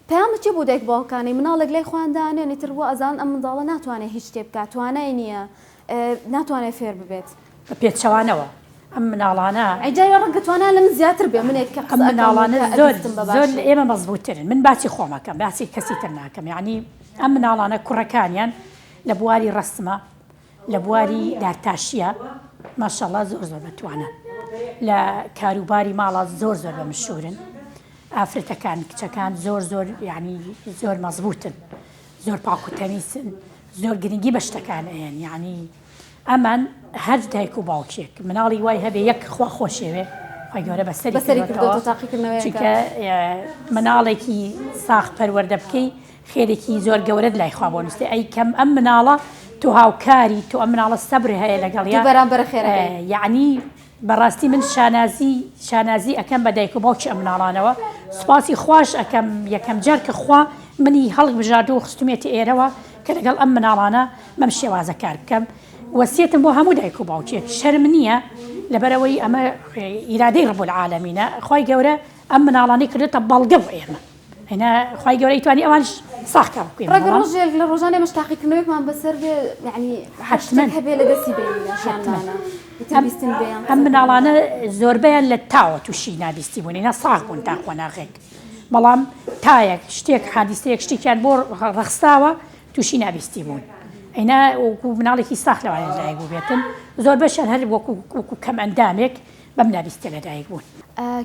پەیامت چیە بۆ دایک باوکانەی مناڵێک لای خۆیان دانێن ئیتر وا ئەزانن ئەم منداڵە ناتوانێ هیچ شتێ بکات توانای نیە ناتوانێ فێر ببێت. بە پێچەوانەوە ئەم مناڵانە. ئەی جاری وا ڕەنگە توانایان لە من زیاتر بێ منێک کە قسە ئەکەم و کە ئەبیستم بە باشی. زۆر لە ئێمە مەزبووترن من باسی خۆم ئەکەم باسی کەسی تر ناکەم یەعنی ئەم مناڵانە کوڕەکانیان لە بواری ڕەسمە لە بواری دارتاشیە ماشاءاللە زۆر زۆر بەتوانان لە کاروباری ماڵە زۆر زۆر بە مشورن ئافرەتەکان کچەکان زۆر زۆر یعنی زۆر مەزبوتن زۆر پاک و تەمیسن زۆر گرنگی بە شتەکان ئەیەن یعنی ئەمان هەر دایک و باوکێک مناڵی وای هەبێ یەک خوا خۆشێوێ خی گەورە بەسەری بەسەری کردۆتەوە تاقیکردنەوەیەکە چونکە مناڵێکی ساغ پەروەردە بکەی خێرێکی زۆر گەورەت لای خوا بۆ نووسێ ئەی کەم ئەم مناڵە تۆ هاوکاری تۆ ئەم مناڵە سەبر هەیە لەگەڵیا بەرامبەر خێرەکەی یعنی بەڕاستی من شانازی شانازی ئەکەم بە دایک و باوکی ئەم مناڵانەوە سوپاسی خواش ئەکەم یەکەم جار کە خوا منی هەڵک بژاردو و خستومێتە ئێرەوە کە لەگەڵ ئەم مناڵانە بەم شێوازە کار بکەم وەسیەتم بۆ هەموو دایک و باوکێک شەرم نییە لەبەرئەوەی ئەمە ئیرادەی ڕب العالمینە خوای گەورە ئەم مناڵانەی کردێتە بەڵگە بۆ ئێمە هێنا خوای گەورە ئیتوانی ئەوانش ساغ کار بکەین ڕەنگە ڕۆژێک لە ڕۆژان ئێمەش تاقیکردنەوەیەکمان بەسەر بێ یعنی هەر شتێک هەبێ لە دەستی بێنین لە ژیانمانە ئیتر بیستن بێ یان ئەم مناڵانە زۆربەیان لە تاوە تووشی نابیستی بوون اینا ساغ بوون تا قۆناغێک بەڵام تایەک شتێک حادیسەیەک شتێکیان بۆ ڕەخساوە تووشی نابیستی بوون ئەینا وەکو مناڵێکی ساخ لەوانەیە لەدایک بووبێتن زۆر بەشیان هەر وەکو وەکو کەم ئەندامێک بەم نابیستیە لەدایک بوون.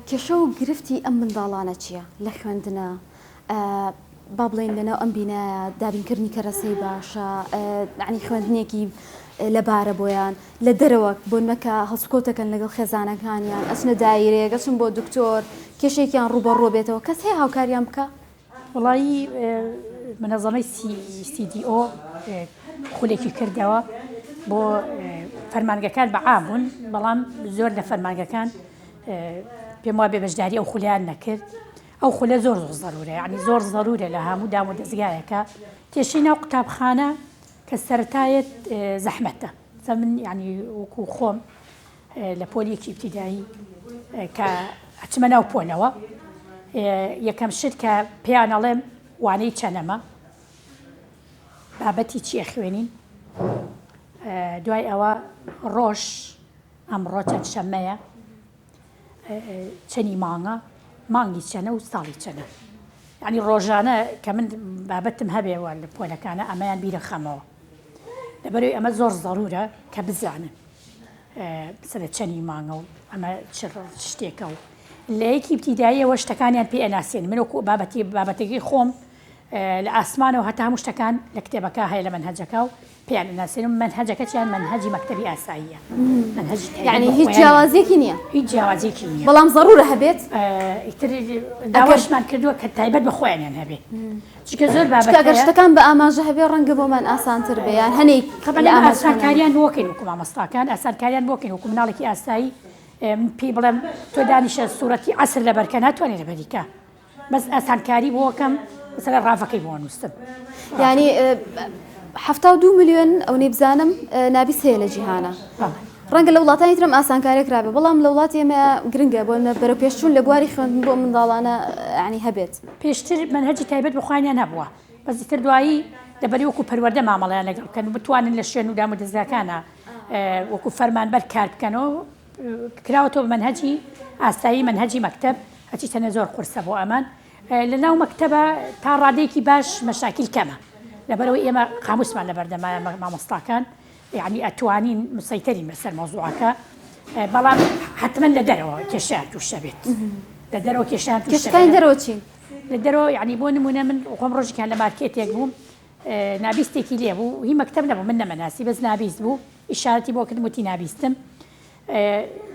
کێشە و گرفتی ئەم منداڵانە چییە لە خوێندنا؟ با بڵێین لەناو ئەم بینایە دابینکردنی کەرەسەی باشە، یەعنی خوێندنێکی لەبارە بۆیان، لە دەرەوە بۆ نمونە کە هەڵسوکەوت دەکەن لەگەڵ خێزانەکانیان، ئەچنە دایرەیەک، ئەچن بۆ دکتۆر، کێشەیەکیان ڕووبەڕوو بێتەوە، کەس هەیە هاوکاریان بکا؟ وەڵایی منەزەمەی سی دی ئۆ خولێکی کردەوە بۆ فەرمانگەکان بە عام بوون بەڵام زۆر لە فەرمانگەکان پێم وابێ بەشداری ئەو خولیان نەکرد ئەو خولە زۆر زۆر زەرورە یعنی زۆر زەرورە لە هەموو دام و دەزگایەکە کێشەی ناو قوتابخانە کە سەرەتایەت زەحمەتە من یعنی وەکو خۆم لە پۆلیەکی ئیبتیدایی کە ئەچمە ناو پۆلەوە یەکەم شت کە پێیان ئەڵێم وانەی چەنەمە بابەتی چی ئەخوێنین دوای ئەوە ڕۆژ ئەمڕۆ چەند شەمەیە چەنی مانگە مانگی چەنە و ساڵی چەنە یعنی ڕۆژانە کە من بابەتم هەبێ وە لە پۆلەکانە ئەمەیان بیرەخەمەوە لەبەرەوەی ئەمە زۆر زەرورە کە بزانن سەرە چەنی مانگە و ئەمە چ شتێکە و لە یەکی ئیبتیداییەوە شتەکانیان پێ ئەناسێن من وەکو بابەتی بابەتەکەی خۆم. لە ئاسمانەوە هەتا هەموو شتەکان لە کتێبەکە هەیە لە مەنهەجەکە و پێیان ئەناسێنم مەنهەجەکە چیان مەنهەجی مەکتەبی ئاساییە مەنهەجی تایبەت یعنی بە هیچ خۆیان نییە. جیاوازیەکی نییە هیچ جیاوازیەکی نییە بەڵام زەڕورە هەبێت ئیتر داواشمان کردووە کە تایبەت بە خۆیانیان هەبێ چونکە زۆر بابەت چونکە ئەگەر هەیە شتەکان بە ئاماژە هەبێ ڕەنگە بۆمان ئاسانتر بێ یان هەنێک طبعا لە ئێمە ئاماژەکان ئاسانکاریان بۆ کەین وەکو مامۆستاکان ئاسانکاریان بۆ کەین وەکو مناڵێکی ئاسایی من پێی بڵێم تۆ دانیشە سوورەتی عەسر لەبەرکە ناتوانێت لەبەری کە بەس ئاسانکاری بۆ کەم مەسەلەن ڕاڤەکەی بۆ نووسم. یانی 72 ملیۆن ئەونەی بزانم نابیست هەیە لە جیهانە ڕەنگە لە وڵاتانی ترم ئاسانکارێک کرابێ بەڵام لە وڵاتی ئێمە گرنگە بۆ بەرەو پێشچوون لە بواری خوێندن بۆ منداڵانە ینی هەبێت. پێشتر مەنهەجی تایبەت بە خۆیانیان هەبووە بەس ئیتر دوایی لەبەری وەکو پەروەردە مامەڵەیان لەگەڵ بکەن و بتوانن لە شوێن و دامودەزگاکانە وەکو فەرمانبەر کار بکەن و کراوەتەوە بە مەنهەجی ئاسایی مەنهەجی مەکتەب هەرچی چەنە زۆر قورسە بۆ ئەمان لە ناو مەکتەبە تا ڕادەیەکی باش مەشاکیل کەمە لەبەرەوەی ئێمە قاموسمان لەبەردەمە مامۆستاکان یعنی ئەتوانین مسەیتەرین بەسەر مەوزوعەکە بەڵام حتمما لە دەرەوە کێشیان تووشە بێت لە دەرەوە کێشیان کێشەکانی دەرەوە چین لە دەرەوە یعنی بۆ نمونە من خۆم ڕۆژێکیان لە مارکێتێک بووم نابیستێکی لێ بوو هی مەکتەب نەبوو من نەمەناسی بەس نابیست بوو ئیشارەتی بۆ کردم وتی نابیستم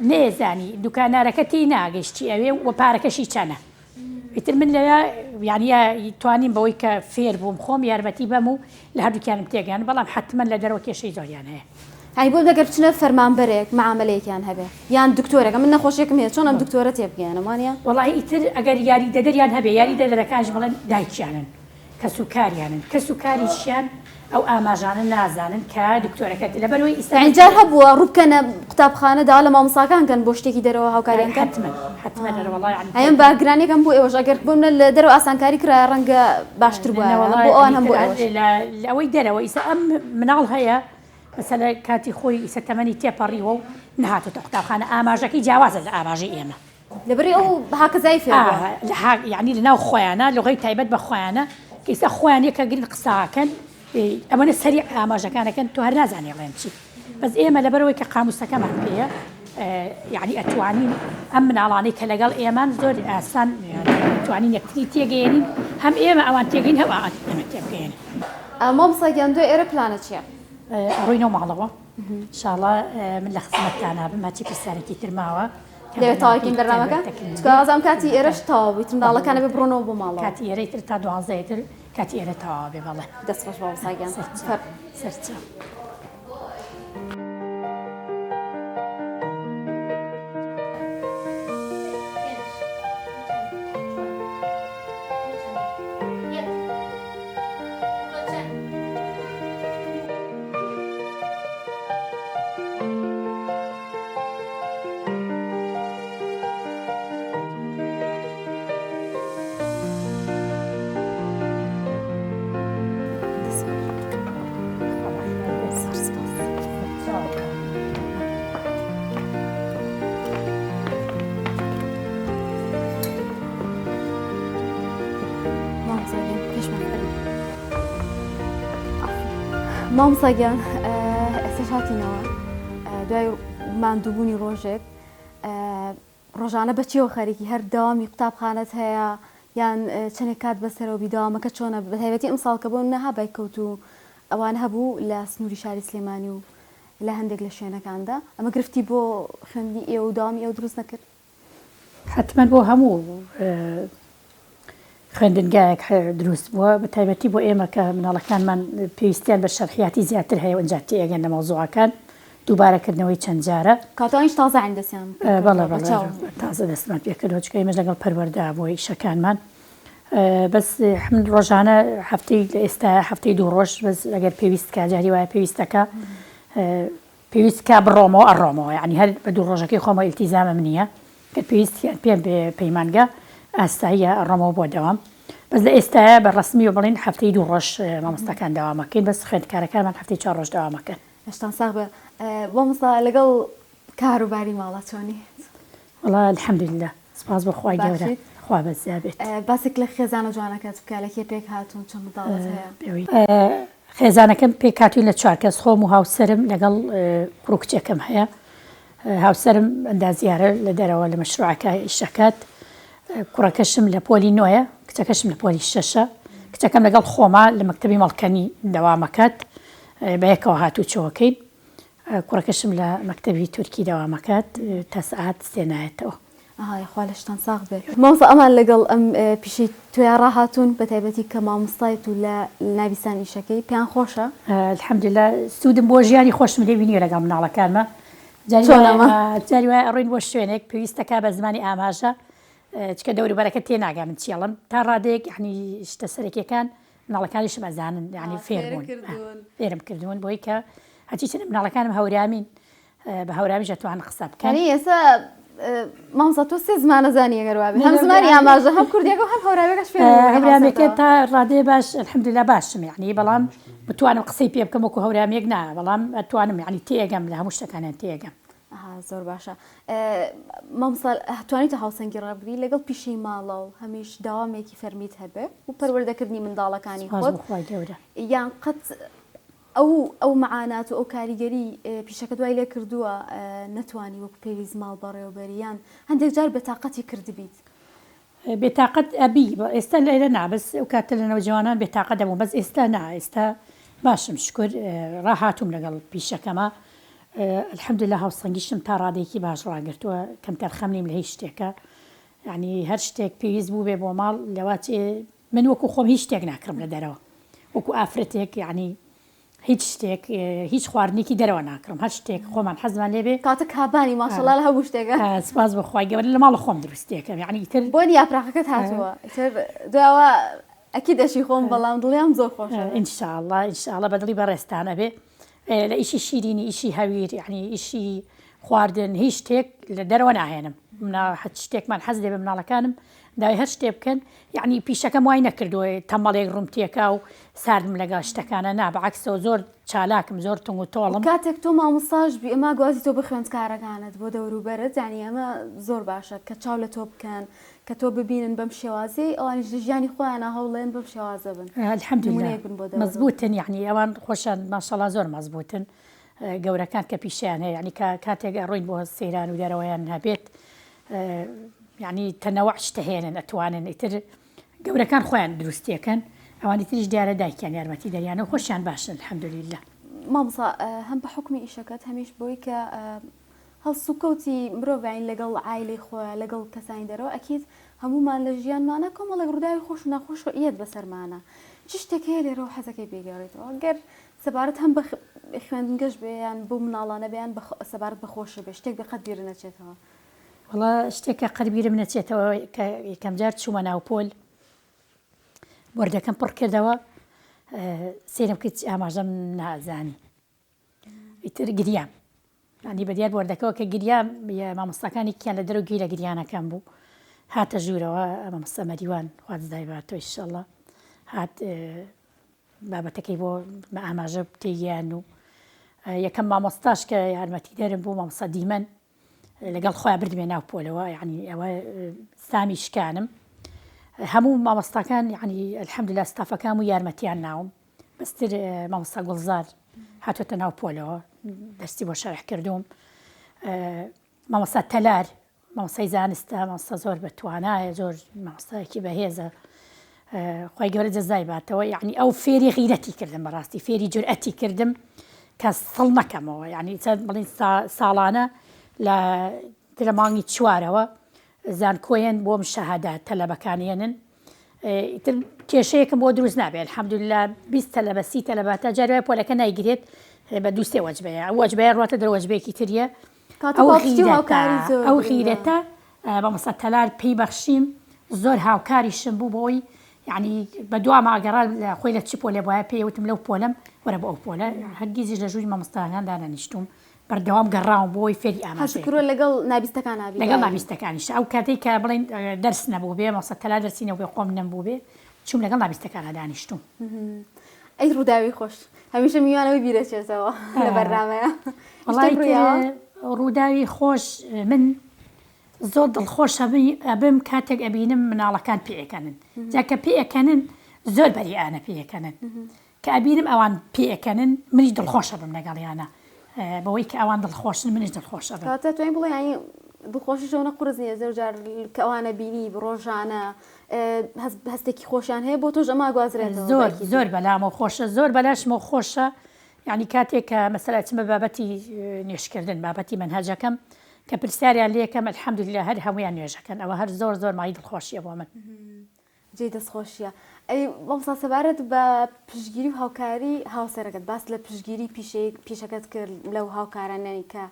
نەیەزانی دوکاندارەکە تێی ناگەیشت چی ئەوێ و پارەکەشی چەنە ئیتر من لەوێ یعنی توانیم بەوەی کە فێر بووم خۆم یارمەتی بەم و لە هەردووکیانم تێگەیان بەڵام حتمما لە دەرەوە کێشەی زۆریان هەیە. ئەی بۆ ئەگەر بچنە فەرمانبەرێک معامەلەیەکیان هەبێ یان دکتۆرێک من نەخۆشیەکم هەیە چۆن ئەم دکتۆرە تێبگەیەنم وانە؟ وەڵاهی ئیتر ئەگەر یاریدەدەریان هەبێ یاریدەدەرەکانیش بڵێن دایکیانن کەسوکاریانن کەسوکاریشیان ئەو ئاماژانە نازانن کە دکتۆرەکە لەبەرئەوەی ئیستا یانی جار هەبووە ڕووبکەنە قوتابخانە داوا لە مامۆستاکان کەن بۆ شتێکی دەرەوە هاوکاریان کەن؟ حەتمەن حەتمەن ئەرێ وەڵا یانی ئەم باگرانیەک هەم بۆ ئێوەش ئەگەر بۆ منە لە دەرەوە ئاسانکاری کرایە ڕەنگە باشتر بوایە هەم نەوەڵا بۆ ئەوان یانی هەم بۆ تر ئێوەش. لە ئەوەی دەرەوە ئیستا ئەم مناڵ هەیە مەسەلە کاتی خۆی ئیستا تەمەنی تێپەڕیوە و نەهاتۆتە قوتابخانە ئاماژەکەی جیاوازە لە ئاماژەی ئێمە. لەبەری ئەو هاکەزای فێر بووە. یعنی لەناو خۆیانە لغەی تایبەت بە خۆیانە کە ئیستا خۆیان یەکە گرن قساکەن ئەوەنە سەری ئاماژەکانەکەن تۆ هەر نازانێ ڵێن چی بەس ئێمە لەبەرەوەی کە قاموسەکەمان پێیە یعنی ئەتوانین ئەم مناڵانەی کە لەگەڵ ئێمان زۆر ئاسان توانین یەکتری تێگەیەنین هەم ئێمە ئەوان تێگەین هەم ئەوان ئێمە تێبگەیەنن. مامۆستا گیان دوای ئێرە پلانت چییە؟ ئەڕۆینەوە ماڵەوە ئینشاڵا من لە خزمەتتانا بم هەرچی پرسیارێکی تر ماوە لەوێ تەواوکەین بەرنامەکە چونکە وازم کاتی ئێرەش تەواو بوو ئیتر منداڵەکان ئەبێ بڕۆنەوە بۆ ماڵەوە کاتی ئێرەی تر تا دوانزەی تر کاتی ئێرە تەواو بێ بەڵێ دەست خۆش مامۆستا گیان سەرچاو سەرچاو. مامۆستا گیان ئێستاش هاتینەوە دوای ماندووبوونی ڕۆژێک ڕۆژانە بە چیەوە خەریکی هەر دەوامی قوتابخانەت هەیە یان چەندێک کات بەسەرەوە بی دەوامەکە چۆنە بە تایبەتی ئەمساڵ کە بۆ نەها بایکۆت و ئەوان هەبوو لە سنووری شاری سلێمانی و لە هەندێک لە شوێنەکاندا ئەمە گرفتی بۆ خوێندنی ئێوە و دەوامی ئێوە دروست نەکرد؟ حەتمەن بۆ هەموو خوێندنگایەک دروست بووە بە تایبەتی بۆ ئێمە کە مناڵەکانمان پێویستیان بە شەرحیاتی زیاتر هەیە و ئینجا تێئەگەن لە مەوزوعەکان دووبارە کردنەوەی چەند جارە. کاتە ئەوانیش تازە عەین دەستیان پێ بەڵێ کردووە بە بەڵێ چاو. تازە دەستمان پێ کردووە چونکە ئێمەش لەگەڵ پەروەردە بۆ ئیشەکانمان بەس من ڕۆژانە هەفتەی لە ئێستا هەفتەی دوو ڕۆژ بەس ئەگەر پێویست کا جاری وایە پێویستەکە پێویست کا بڕۆمەوە ئەڕۆمەوە یانی هەر بە دوو ڕۆژەکەی خۆمەوە ئیلتیزامم نییە گەر پێویستیان پێم بێ پەیمانگە ئاساییە ئەڕۆمەوە بۆ دەوام بەس لە ئێستایا بە ڕەسمی بڵێین هەفتەی دوو ڕۆژ مامۆستاکان دەوامەکەین بەس خوێندکارەکانمان هەفتەی چوار ڕۆژ دەوامەکەن. لەشتان ساغ بێ مامۆستا لەگەڵ کار و باری ماڵا چۆنی؟ وەڵا الحمدللە سوپاس بۆ خوای گەورە باشیت؟ خوا بەزیا بێت. باسێک لە خێزانە جوانەکەت بکە لە کێ پێک هاتوون چەند منداڵت هەیە؟ خێزانەکەم پێکهاتووین لە چوار کەس خۆم و هاوسەرم لەگەڵ کوڕ و کچێکم هەیە هاوسەرم ئەندازیارە لە دەرەوە لە مەشروعەکە ئیش ئەکات کوڕەکەشم لە پۆلی نۆیە کچەکەشم لە پۆلی شەشە. کچەکەم لەگەڵ خۆما لە مەکتەبی مەڵکەنی دەوامەکات بەیەکەوە هاتوچۆکەین. کوڕەکەشم لە مەکتەبی تورکی دەوامەکات تا سەعات سێ نایەتەوە. ئەها یاخوا لەشتان ساغ بێت مامۆستا ئەمان لەگەڵ ئەم پیشەی تۆیا ڕاهاتوون بەتایبەتی کە مامۆستایت و لە نابیستان ئیشەکەی پێیان خۆشە؟ الحمدللە سوودم بۆ ژیانی خۆشم لێ بینیوە لەگەڵ مناڵەکانما جاری چۆن ئەمە؟ جاری وایە ئەڕۆین بۆ شوێنێک پێویستەکا بە زمانی ئاماژە چکە دەوروبەرەکە تێناگا من چی ئەڵێم تا ڕادەیەک یەعنی شتە سەرەکیەکان مناڵەکانیشم ئەزانن یعنی فێر بوون فێرم کردوون بۆی کە هەرچی چەند مناڵەکانم هەورامین بە هەورامیش ئەتوانن قسە بکەن یعنی ئێستا مامۆستا تۆ سێ زمانە زانی ئەگەر وابێ هەم زمانی ئاماژە هەم کوردیەکە و هەم هەورامیەکەش فێر بووی هەورامیەکە تا ڕادەیە باش الحمدلله باشم یعنی بەڵام بتوانم قسەی پێ بکەم وەکو هەورامیەک نا بەڵام ئەتوانم یعنی تێگەم لە هەموو شتەکانیان تێگەم ئەها زۆر باشە مامۆستا توانیتە هاوسەنگی ڕابگری لەگەڵ پیشەی ماڵەوە هەمیش داوامێکی فەرمیت هەبێ و پەروەردەکردنی منداڵەکانی سوپاس خۆت بۆ خوای گەورە. یان قەت ئەو ئەو معانات و ئەو کاریگەری پیشەکە دوای لێ کردووە نەتوانی وەکو پێویست ماڵ بەڕێوەبەری یان هەندێک جار بێتاقەتی کردبیت؟ بێتاقەت ئەبی ئێستا لێرە نا بەس ئەو کاتە لە نەوجەوانان بێتاقەت دەبووم بەس ئێستا نا ئێستا باشم شکر ڕاهاتووم لەگەڵ پیشەکەما الحمدللە هاوسەنگیشم تا ڕادەیەکی باش ڕاگرتووە کەمتەرخەم نیم لە هیچ شتێکە یعنی هەر شتێک پێویست بوو بێ بۆ ماڵ لەواچێ من وەکو خۆم هیچ شتێک ناکڕم لە دەرەوە وەکو ئافرەتێک یعنی هیچ شتێک هیچ خواردنێکی دەرەوە ناکڕم هەر شتێک خۆمان حەزمان لێ بێ. کاتە کابانی ماشەڵا لە هەموو شتێکە. سپاس بۆ خوای گەورە لە ماڵە خۆم دروستیەکەم یعنی ئیتر. بۆنی یاپراخەکەت هاتووە ئیتر دواوە ئەکید ئەشی خۆم بەڵام دڵیام زۆر خۆشە. ان شاء اللە ان شاء اللە بە دڵی بەڕێزتان ئەبێ لە ئیشی شیرینی ئیشی هەویر یعنی ئیشی خواردن هیچ شتێک لە دەرەوە ناهێنم منا هەچ شتێکمان حەز لێ بێ مناڵەکانم داوای هەر شتێ بکەن یعنی پیشەکەم وای نەکردووە تەمەڵێک ڕووم تێکا و ساردم لەگەڵ شتەکانە نا بەعەکسەوە زۆر چالاکم زۆر تونگ و تۆڵم. کاتێک تۆ مامۆستاش بی ئەمە گوازی تۆ بۆ خوێندکارەکانت بۆ دەوروبەرت یعنی ئەمە زۆر باشە کە چاو لە تۆ بکەن کە تۆ ببینن بەم شێوازەی ئەوانیش لە ژیانی خۆیانا هەوڵێن بەم شێوازە بن الحمدللە نمونەیەک بن بۆ دەوروبەر. مەزبوتن یعنی ئەوان خۆشیان ماشاءاللە زۆر مەزبوتن گەورەکان کە پیشەیان هەیە یعنی کە کاتێک ئەڕۆین بۆ سەیران و دەرەوەیان هەبێت یعنی تەنەوع شتە هێنن ئەتوانن ئیتر گەورەکان خۆیان دروستیەکەن ئەوانی تریش دیارە دایکیان یارمەتی دەریانە و خۆشیان باشن الحمدللە. مامۆستا هەم بە حوکمی ئیشەکەت هەمیش بۆی کە هەڵسوکەوتی مرۆڤ یانی لەگەڵ عایلەی خۆیا لەگەڵ کەسانی دەرەوە ئەکید هەموومان لە ژیانمانا کۆمەڵێک ڕووداوی خۆش و ناخۆش یەت بەسەرمانا چ شتێک هەیە لێرەوە حەزەکەی بیگێڕیتەوە گەر سەبارەت هەم بە خوێندنگەش بێ یان بەو مناڵانە بێ یان سەبارەت بە خۆشت بێ شتێک بێ قەت بیرت نەچێتەوە. وەڵا شتێک کە قەت بیرم نەچێتەوە کە یەکەم جار چوومە ناو پۆل بۆردەکەم پڕ کردەوە سەیرم کرد ئاماژەم نازانی ئیتر گریام ینی بە دیار بۆردەکەەوە کە گریام مامۆستاکانی کیان لە دەرەوە گوێی لە گریانەکەم بوو هاتە ژوورەوە مامۆستا مەریوان خوازدای باتۆ ئیشەڵڵا هات بابەتەکەی بۆ بە ئاماژە تێگەیان و یەکەم مامۆستاش کە یارمەتیدەرم بوو مامۆستا دیمەن لەگەڵ خۆیان بردمێ ناو پۆلەوە یعنی ئەوە سامی شکانم هەموو مامۆستاکان یعنی الحمدلله ستافەکان و یارمەتیان ناوم بەستر مامۆستا گوڵزار هاتۆتە ناو پۆلەوە دەستی بۆ شەرح کردوم مامۆستا تەلار مامۆستای زانستە مامۆستا زۆر بە توانایە زۆر مامۆستایەکی بەهێزە خی گەورە جەزای باتەوە یعنی ئەو فێری غیرەتی کردم بەڕاستی فێری جورئەتی کردم کە سڵ نەکەمەوە یعنی چەند بڵین ساڵانە لە لە مانگی چوارەوە زانکۆیەن بۆم شەهادە تەلەبەکانیەنن ئیتر کێشەیەکم بۆ دروست نابێت الحمدلله 20 تەلەبە سی تەلەبە تا جاری وایە پۆلەکە نایگرێت بە دوو سێ وەجبەیە ئەو وەجبەیە ڕواتە دەر وەجبەیەکی تریە کاتە پاڵپشتی و هاوکاری زۆر ئەو غیرەتە مامۆستا تەلار پێی بەخشیم زۆر هاوکاریشم بوو بۆی یعنی بە دواما گەڕا خۆی لە چ پۆلێ بواە پێی وتم لەو پۆلەم وەرە بۆ ئەو پۆلە هەرگیزیش لە ژووری مامۆستاکان دانەنیشتوم بەردەوام گەڕاوم بۆی فێری ئاماژەیە هەشکرۆ لەگەڵ نابیستەکان نابی لەگەڵ نابیستەکانیش ئەو کاتێک کە بڵێن دەرس نەبوو بێ مامۆستا تەلار دەرسی نەبوو خۆم نەمبوو بێ چوم لەگەڵ نابیستەکانە دانیشتوم ئەی ڕووداوی خۆش هەمیشە میوانەوەی بیرەچێتەوە لە بەرنامەیە ڕووداوی خۆش من زۆر دڵخۆش ئەبم کاتێک ئەبینم مناڵەکان پێەکەنن جا کە پێەکەنن زۆر بەریئانە پێەکەنن کە ئەبینم ئەوان پێەکەنن منیش دڵخۆشە بم لەگەڵیانە بەوەی کە ئەوان دڵخۆشن منیش دڵخۆشە بم. کەواتە توانین بڵێین یانی. دڵخۆشیش ئەونە قورس نییە زۆر جار کە ئەوانە بینی ڕۆژانە هەستێکی خۆشیان هەیە بۆ تۆش ئەمە ئەگوازرێتەوە زۆر زۆر بەلامەوە خۆشە زۆر بەلاشمەوە خۆشە یعنی کاتێک کە مەسەلا چمە بابەتی نوێژکردن بابەتی مەنهەجەکەم کە پرسیاریان لێکەم الحمدلله هەر هەمویان نوێژەکەن ئەوە هەر زۆر زۆر مای دڵخۆشیە بۆ من. جێی دەستخۆشیە. ئەی مامۆستا سەبارەت بە پشتگیری و هاوکاری هاوسەرەکەت باست لە پشتگیری پیشەی پیشەکەت کرد لەو هاوکارانەی کە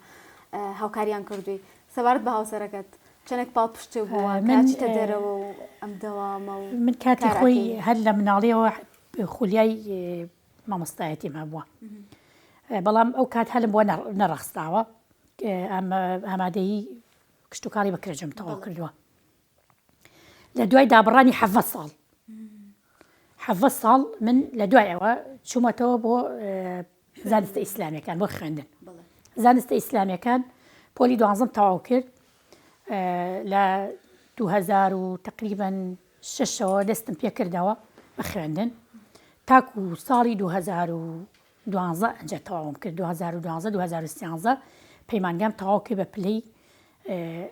هاوکاریان کردووی سەبارەت بە هاوسەرەکەت چەندێک پاڵپشت بووە کە من ئەچیتە دەرەوە و ئەم دەوامە و من کاتی کار خۆی ئەکەی؟ هەر لە مناڵیەوە خولیای مامۆستایەتیم هەبووە بەڵام ئەو کات هەلم بۆ نەڕەخساوە ئامادەیی کشتوکاڵی بەکرەجم تەواو کردووە لە دوای دابڕانی حەڤە ساڵ حەڤە ساڵ من لە دوای ئەوە چوومەتەوە بۆ زانستە ئیسلامیەکان بۆ خوێندن زانستە ئیسلامیەکان پۆلی دوانزم تەواو کرد لە 2000 و تقریبا شەشەوە دەستم پێکردەوە بە خوێندن تاکو ساڵی 2012 ئەنجا تەواوم کرد 2012 2013 پەیمانگام تەواو کرد بە پلەی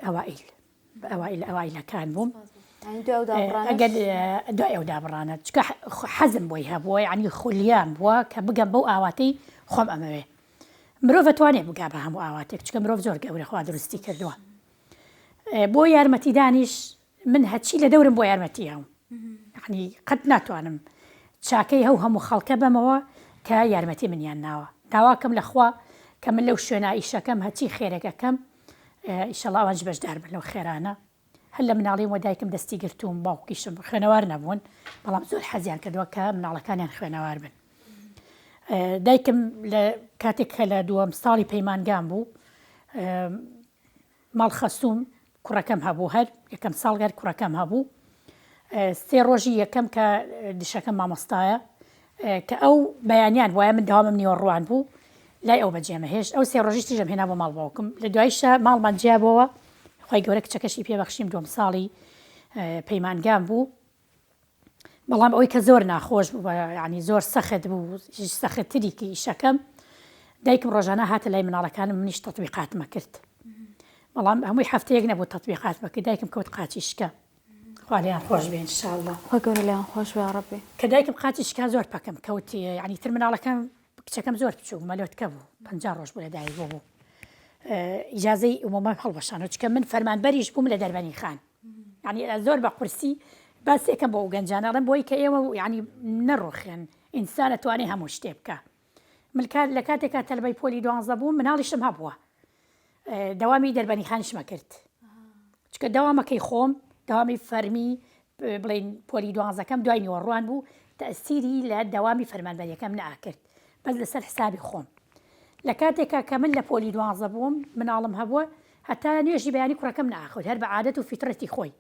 ئەوائیل ئەوائیل ئەوائیلەکان بووم ئەگەر دوای ئەو دابڕانە چکە حەزم بۆی هەبووە یعنی خولیام بووە کە بگەم بەو ئاواتەی خۆم ئەمەوێ مرۆڤ توانێت بگا بە هەموو ئاواتێک چکە مرۆڤ زۆر گەورە خوا دروستی کردووە بۆ یارمەتیدانیش من هەچی لە دەورم بۆ یارمەتی هەم یعنی قەت ناتوانم چاکەی هەو هەموو خەڵکە بەمەوە کە یارمەتی منیان ناوە داواکەم لەخوا کە من لەو شوێنە ئیشەکەم هەچی خێرێکەکەم ئیشەڵا ئەوانیش بەشدار بن لەو خێرانە. هەر لە مناڵیمەوە دایکم دەستی گرتووم، باوکیشم خوێنەوار نەبوون، بەڵام زۆر حەزیان کردووە کە مناڵەکانیان خوێنەوار بن. دایکم لە کاتێک کە لە دووەم ساڵی پەیمانگام بوو، ماڵ خەسووم کوڕەکەم هەبوو، هەر یەکەم ساڵ گەر کوڕەکەم هەبوو، سێ ڕۆژی یەکەم کە دشەکەم مامۆستایە کە ئەو بەیانیان وایە من دەوامم نیوەڕوان بوو لای ئەو بەجێمە هێشت ئەو سێ ڕۆژی تریشم هێنا بۆ ماڵ باوکم لە دوایشە ماڵمان جیا بۆوە خی گەورە کچەکەشی پێبەخشیم دووەم ساڵی پەیمانگام بوو بەڵام ئەوەی کە زۆر ناخۆش بوو ینی زۆر سەخت بوو سەختتری کە ئیشەکەم دایکم ڕۆژانە هاتە لای مناڵەکانم منیش تەطبیقاتمە کرد بەڵام هەمووی هەفتەیەک نەبوو تەطبیقاتمە کرد دایکم کەوت قاچی شکا خوا لێیان خۆش بێ ان شاء اللە. خوا گەورە لێیان خۆش بێ یاڕەبی. کە دایکم قاچی شکا زۆر پەکم کەوت یانی تر مناڵەکەم کچەکەم زۆر بچوک مەلۆتکە بوو 50 ڕۆژ بوو لە دایک بوو بوو ئیجازەی ئومومە هەڵوەشانەوە چکە من فەرمانبەریش بووم لە دەربەنی خان یعنی زۆر بە قورسی باسێکم بۆ ئەو گەنجانە ئەڵێم بۆی کە ئێوە یعنی نەڕوخێن ئینسان ئەتوانێ هەموو شتێ بکە من لە کاتێکا تەلبەی پۆلی دوانزە بووم مناڵیشم هەبووە دەوامی دەربەنی خانیشمە کرد چکە دەوامەکەی خۆم دەوامی فەرمی بڵین پۆلی دوانزەکەم دوای نیوەڕوان بوو تەسیری لە دەوامی فەرمانبەریەکەم ناکرد بەس لەسەر حسابی خۆم لە کاتێکا کە من لە پۆلی دوانزە بووم مناڵم هەبووە هەتا نوێژی بەیانی کوڕەکەم ناخوت هەر بە عادەت و فیترەتی خۆی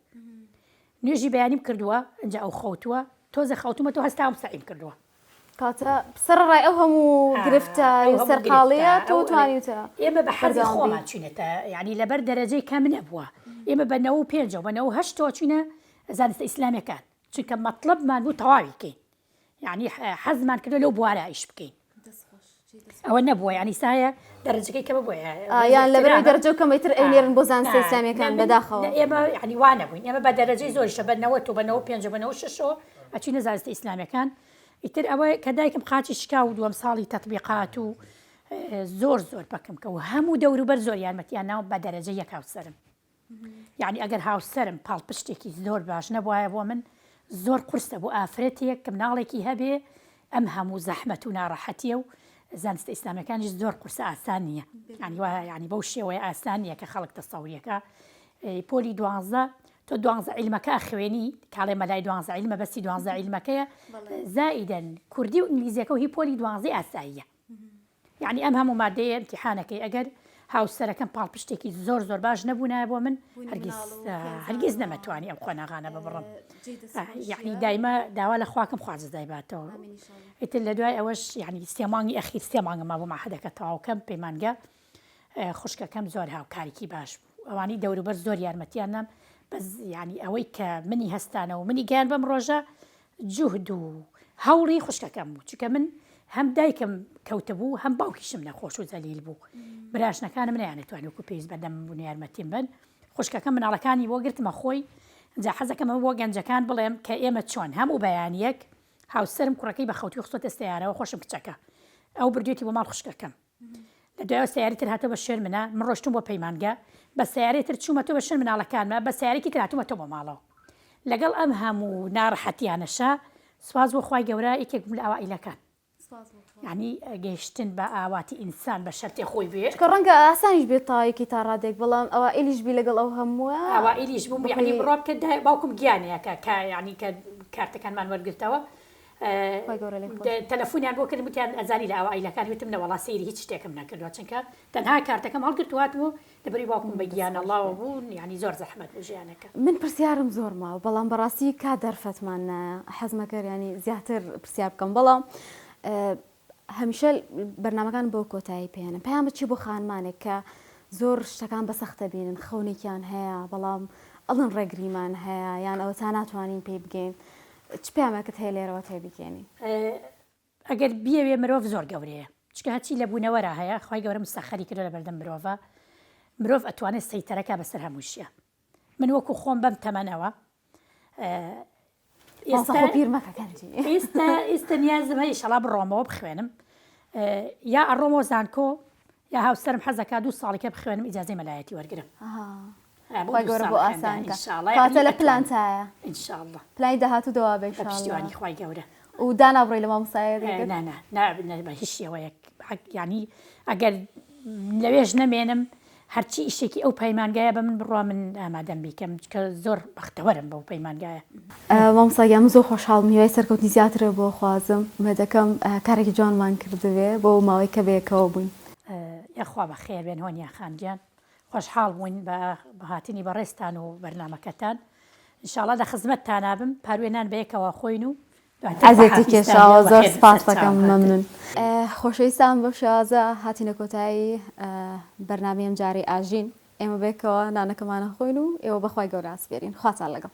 نوێژی بەیانیم کردووە ئەجا ئەو خەوتووە تۆزە خەوتومە تۆ هەستاوم سەعیم کردووە کاتە سەرەڕای ئەو هەموو گرفتە و سەرقاڵیە تۆ توانیوتە ئێمە بە حەزی خۆمان چوینەتە یعنی لەبەر دەرەجەی کەم نەبووە ئێمە بە نەوە پێنجەوە بە نەوە هەشتەوە چوینە زانستە ئیسلامیەکان چونکە مەطلبمان بوو تەواوی کەین یعنی حەزمان کردو لەو بوارە ئیش بکەین ئەوە نەبووە یعنی سایە دەرەجەکەی کەمە بۆیە یان لەبەرەوەی دەرەجە و کەمەی تر ئەینێرن بۆ زانستە ئیسلامیەکان بەداخەوە ئێمە یعنی وا نەبووین ئێمە بە دەرەجەی زۆریشە بە نەوەت و بە نەوە پێنج و بە نەوە شەشەوە ئەچینە زانستە ئیسلامیەکان ئیتر ئەوە کە دایکم قاچی شکا و دووەم ساڵی تەطبیقات و زۆر زۆر پەکم کە و هەموو دەوروبەر زۆر یارمەتیان ناو بە دەرەجە یەک هاوسەرم یعنی ئەگەر هاوسەرم پاڵپشتێکی زۆر باش نەبواە بۆ من زۆر قورسە بۆ ئافرەتێک کە مناڵێکی هەبێ ئەم هەموو زەحمەت و ناڕەحەتیە و زانستە ئیسلامەکانیش زۆر قورسە ئاسان نییە یعنی وایە یعنی بەو شێوەیە ئاسان نییە کە خەڵک تەسەوریەکە پۆلی دوانزە تۆ دوانزە عیلمەکە ئەخوێنی کاڵێ مەلای دوانزە عیلمە بەسی دوانزە عیلمەکەیە زائیدەن کوردی و ئینگلیزیەکە و هی پۆلی دوانزەی ئاساییە یعنی ئەم هەموو مادەیە امتحانەکەی ئەگەر هاوسەرەکەم پاڵپشتێکی زۆر زۆر باش نەبوونایە بۆ من هەرگیز هەرگیز نەمەتوانی ئەم قۆناغانە ببڕم یعنی دایمە داوا لە خواکەم خوا جزای باتەوە ئیتر لە دوای ئەوەش یعنی سێ مانگی ئەخیر سێ مانگم مابوو مەعهەدەکە تەواوکەم پەیمانگە خوشکەکەم زۆر هاوکاریکی باش بوو ئەوانی دەوروبەر زۆر یارمەتیان نام بەس یعنی ئەوەی کە منی هەستانەوە منی گەیان بەم ڕۆژە جوهد و هەوڵی خوشکەکەم بوو چونکە من هەم دایکم کەوتبوو هەم باوکیشم نەخۆش و زەلیل بوو براشنەکانم نەیانەتوانی وەکو پێویست بەدەم بوون یارمەتیم بن. خوشکەکەم مناڵەکانی بۆ گرتمە خۆی جا حەزەکەم ئەمە بۆ گەنجەکان بڵێم کە ئێمە چۆن هەموو بەیانیەک هاوسەرم کوڕەکەی بە خەوتوی خستۆتە سەیارەوە خۆشم کچەکە ئەو بردوێتی بۆ ماڵ خوشکەکەم لە دوایەوە سەیارەی تر هاتەوە بە شوێن منە من ڕۆشتم بۆ پەیمانگە بە سەیارەی تر چوومەتەوە بە شوێن مناڵەکانمە بە سەیارەیەکی تر هاتوومەتەوە بۆ ماڵەوە لەگەڵ ئەم هەموو ناڕەحەتیانەشا سوپاس بۆ خوای گەورە یەکێک بووم لە ئەوائیلەکان یعنی گەیشتن بە ئاواتی ئینسان بە شەرتێ خۆی بوێ چونکە ڕەنگە ئاسانیش بێت تاوێکی تا ڕادەیەک بەڵام ئەوائیلیش بی لەگەڵ ئەو هەمووە ئەوائیلیش بووم یعنی بڕوا بکە باوکم گیانەکە کە یعنی کە کارتەکانمان وەرگرتەوە تەلەفۆنیان بۆ کردم وتیان ئەزانی لە ئاوایلەکان وتم نەوەڵا سەیری هیچ شتێکم نەکردووە چونکە تەنها کارتەکەم هەڵگرت و هاتم و لەبەری باوکم بە گیان ئەڵاوە بوون یعنی زۆر زەحمەت بوو ژیانەکە. من پرسیارم زۆر ماوە بەڵام بەڕاستی کات دەرفەتمان نایە حەزمەکرد ینی زیاتر پرسیار بکەم بەڵام هەمیشە بەرنامەکان بۆ کۆتایی پێێنم پەیامت چی بۆ خانمانێک کە زۆر شتەکان بە سەختە بینن خەونێکیان هەیە بەڵام ئەڵن ڕێگریمان هەیە یان ئەوە تا ناتوانین پێی بگەین چ پەیامێکت هەیە لێرەوە تێبیگەێنی؟ ئەگەر بیەوێ مرۆڤ زۆر گەورەیە چونکە هەرچی لە بوونەوەرا هەیە خوای گەورە مسەخەری کردوە لەبەردەم مرۆڤا مرۆڤ ئەتوانێت سەیتەرەکا بەسەر هەمووشیا من وەکو خۆم بەم تەمەنەوە ئێستا پیر مەکە گەنجی ئێستا ئێستا نیازم هەیە ئیشەڵا بڕۆمەوە بخوێنم یا ئەڕۆمەوە زانکۆ یا هاوسەرم حەزەکا دوو ساڵیکە بخوێنم ئیجازەی مەلایەتی وەرگرم خوای گەورە بۆ ئاسان کە کاتە لە پلانتایە ان شاء الله پلانی داهاتوو دەوا بێ ان شاء الله پشتیوانی خوای گەورە و دانابڕی لە مامۆستایەتی نا نا نا بە هیچ شێوەیەک یعنی ئەگەر لەوێش نەمێنم هەرچی ئیشێکی ئەو پەیمانگایە بە من بڕوا من ئامادەم بیکەم کە زۆر بەختەوەرم بەو پەیمانگایە. مامۆستا گیان من زۆر خۆشحاڵم هیوای سەرکەوتنی زیاترت بۆ خوازم ئومێدەکەم کارێکی جوانمان کردبێ بۆ ماوەی کە بەیەکەوە بووین. یاخوا بەخێر بێن هۆنیا خان گیان خۆشحاڵ بووین بە هاتنی بەڕێزتان و بەرنامەکەتان ان شاء اللە لە خزمەتتانا بم پاروێ نان بەیەکەوە خۆین و دواتر ئەزێتی خواحافیزتان بێ کێشاوە و زۆر بەخێر بن سپاست سەرچاوم دەکەم خاتر. مەمنون. خۆشەویستان بەم شێوازە هاتینە کۆتایی بەرنامەی ئەمجارەی ئاژین ئێمە بەیەکەوە نانەکەمان ئەخۆین و ئێوە بەخوای گەورە ئەسپێرین خواتان لەگەڵ.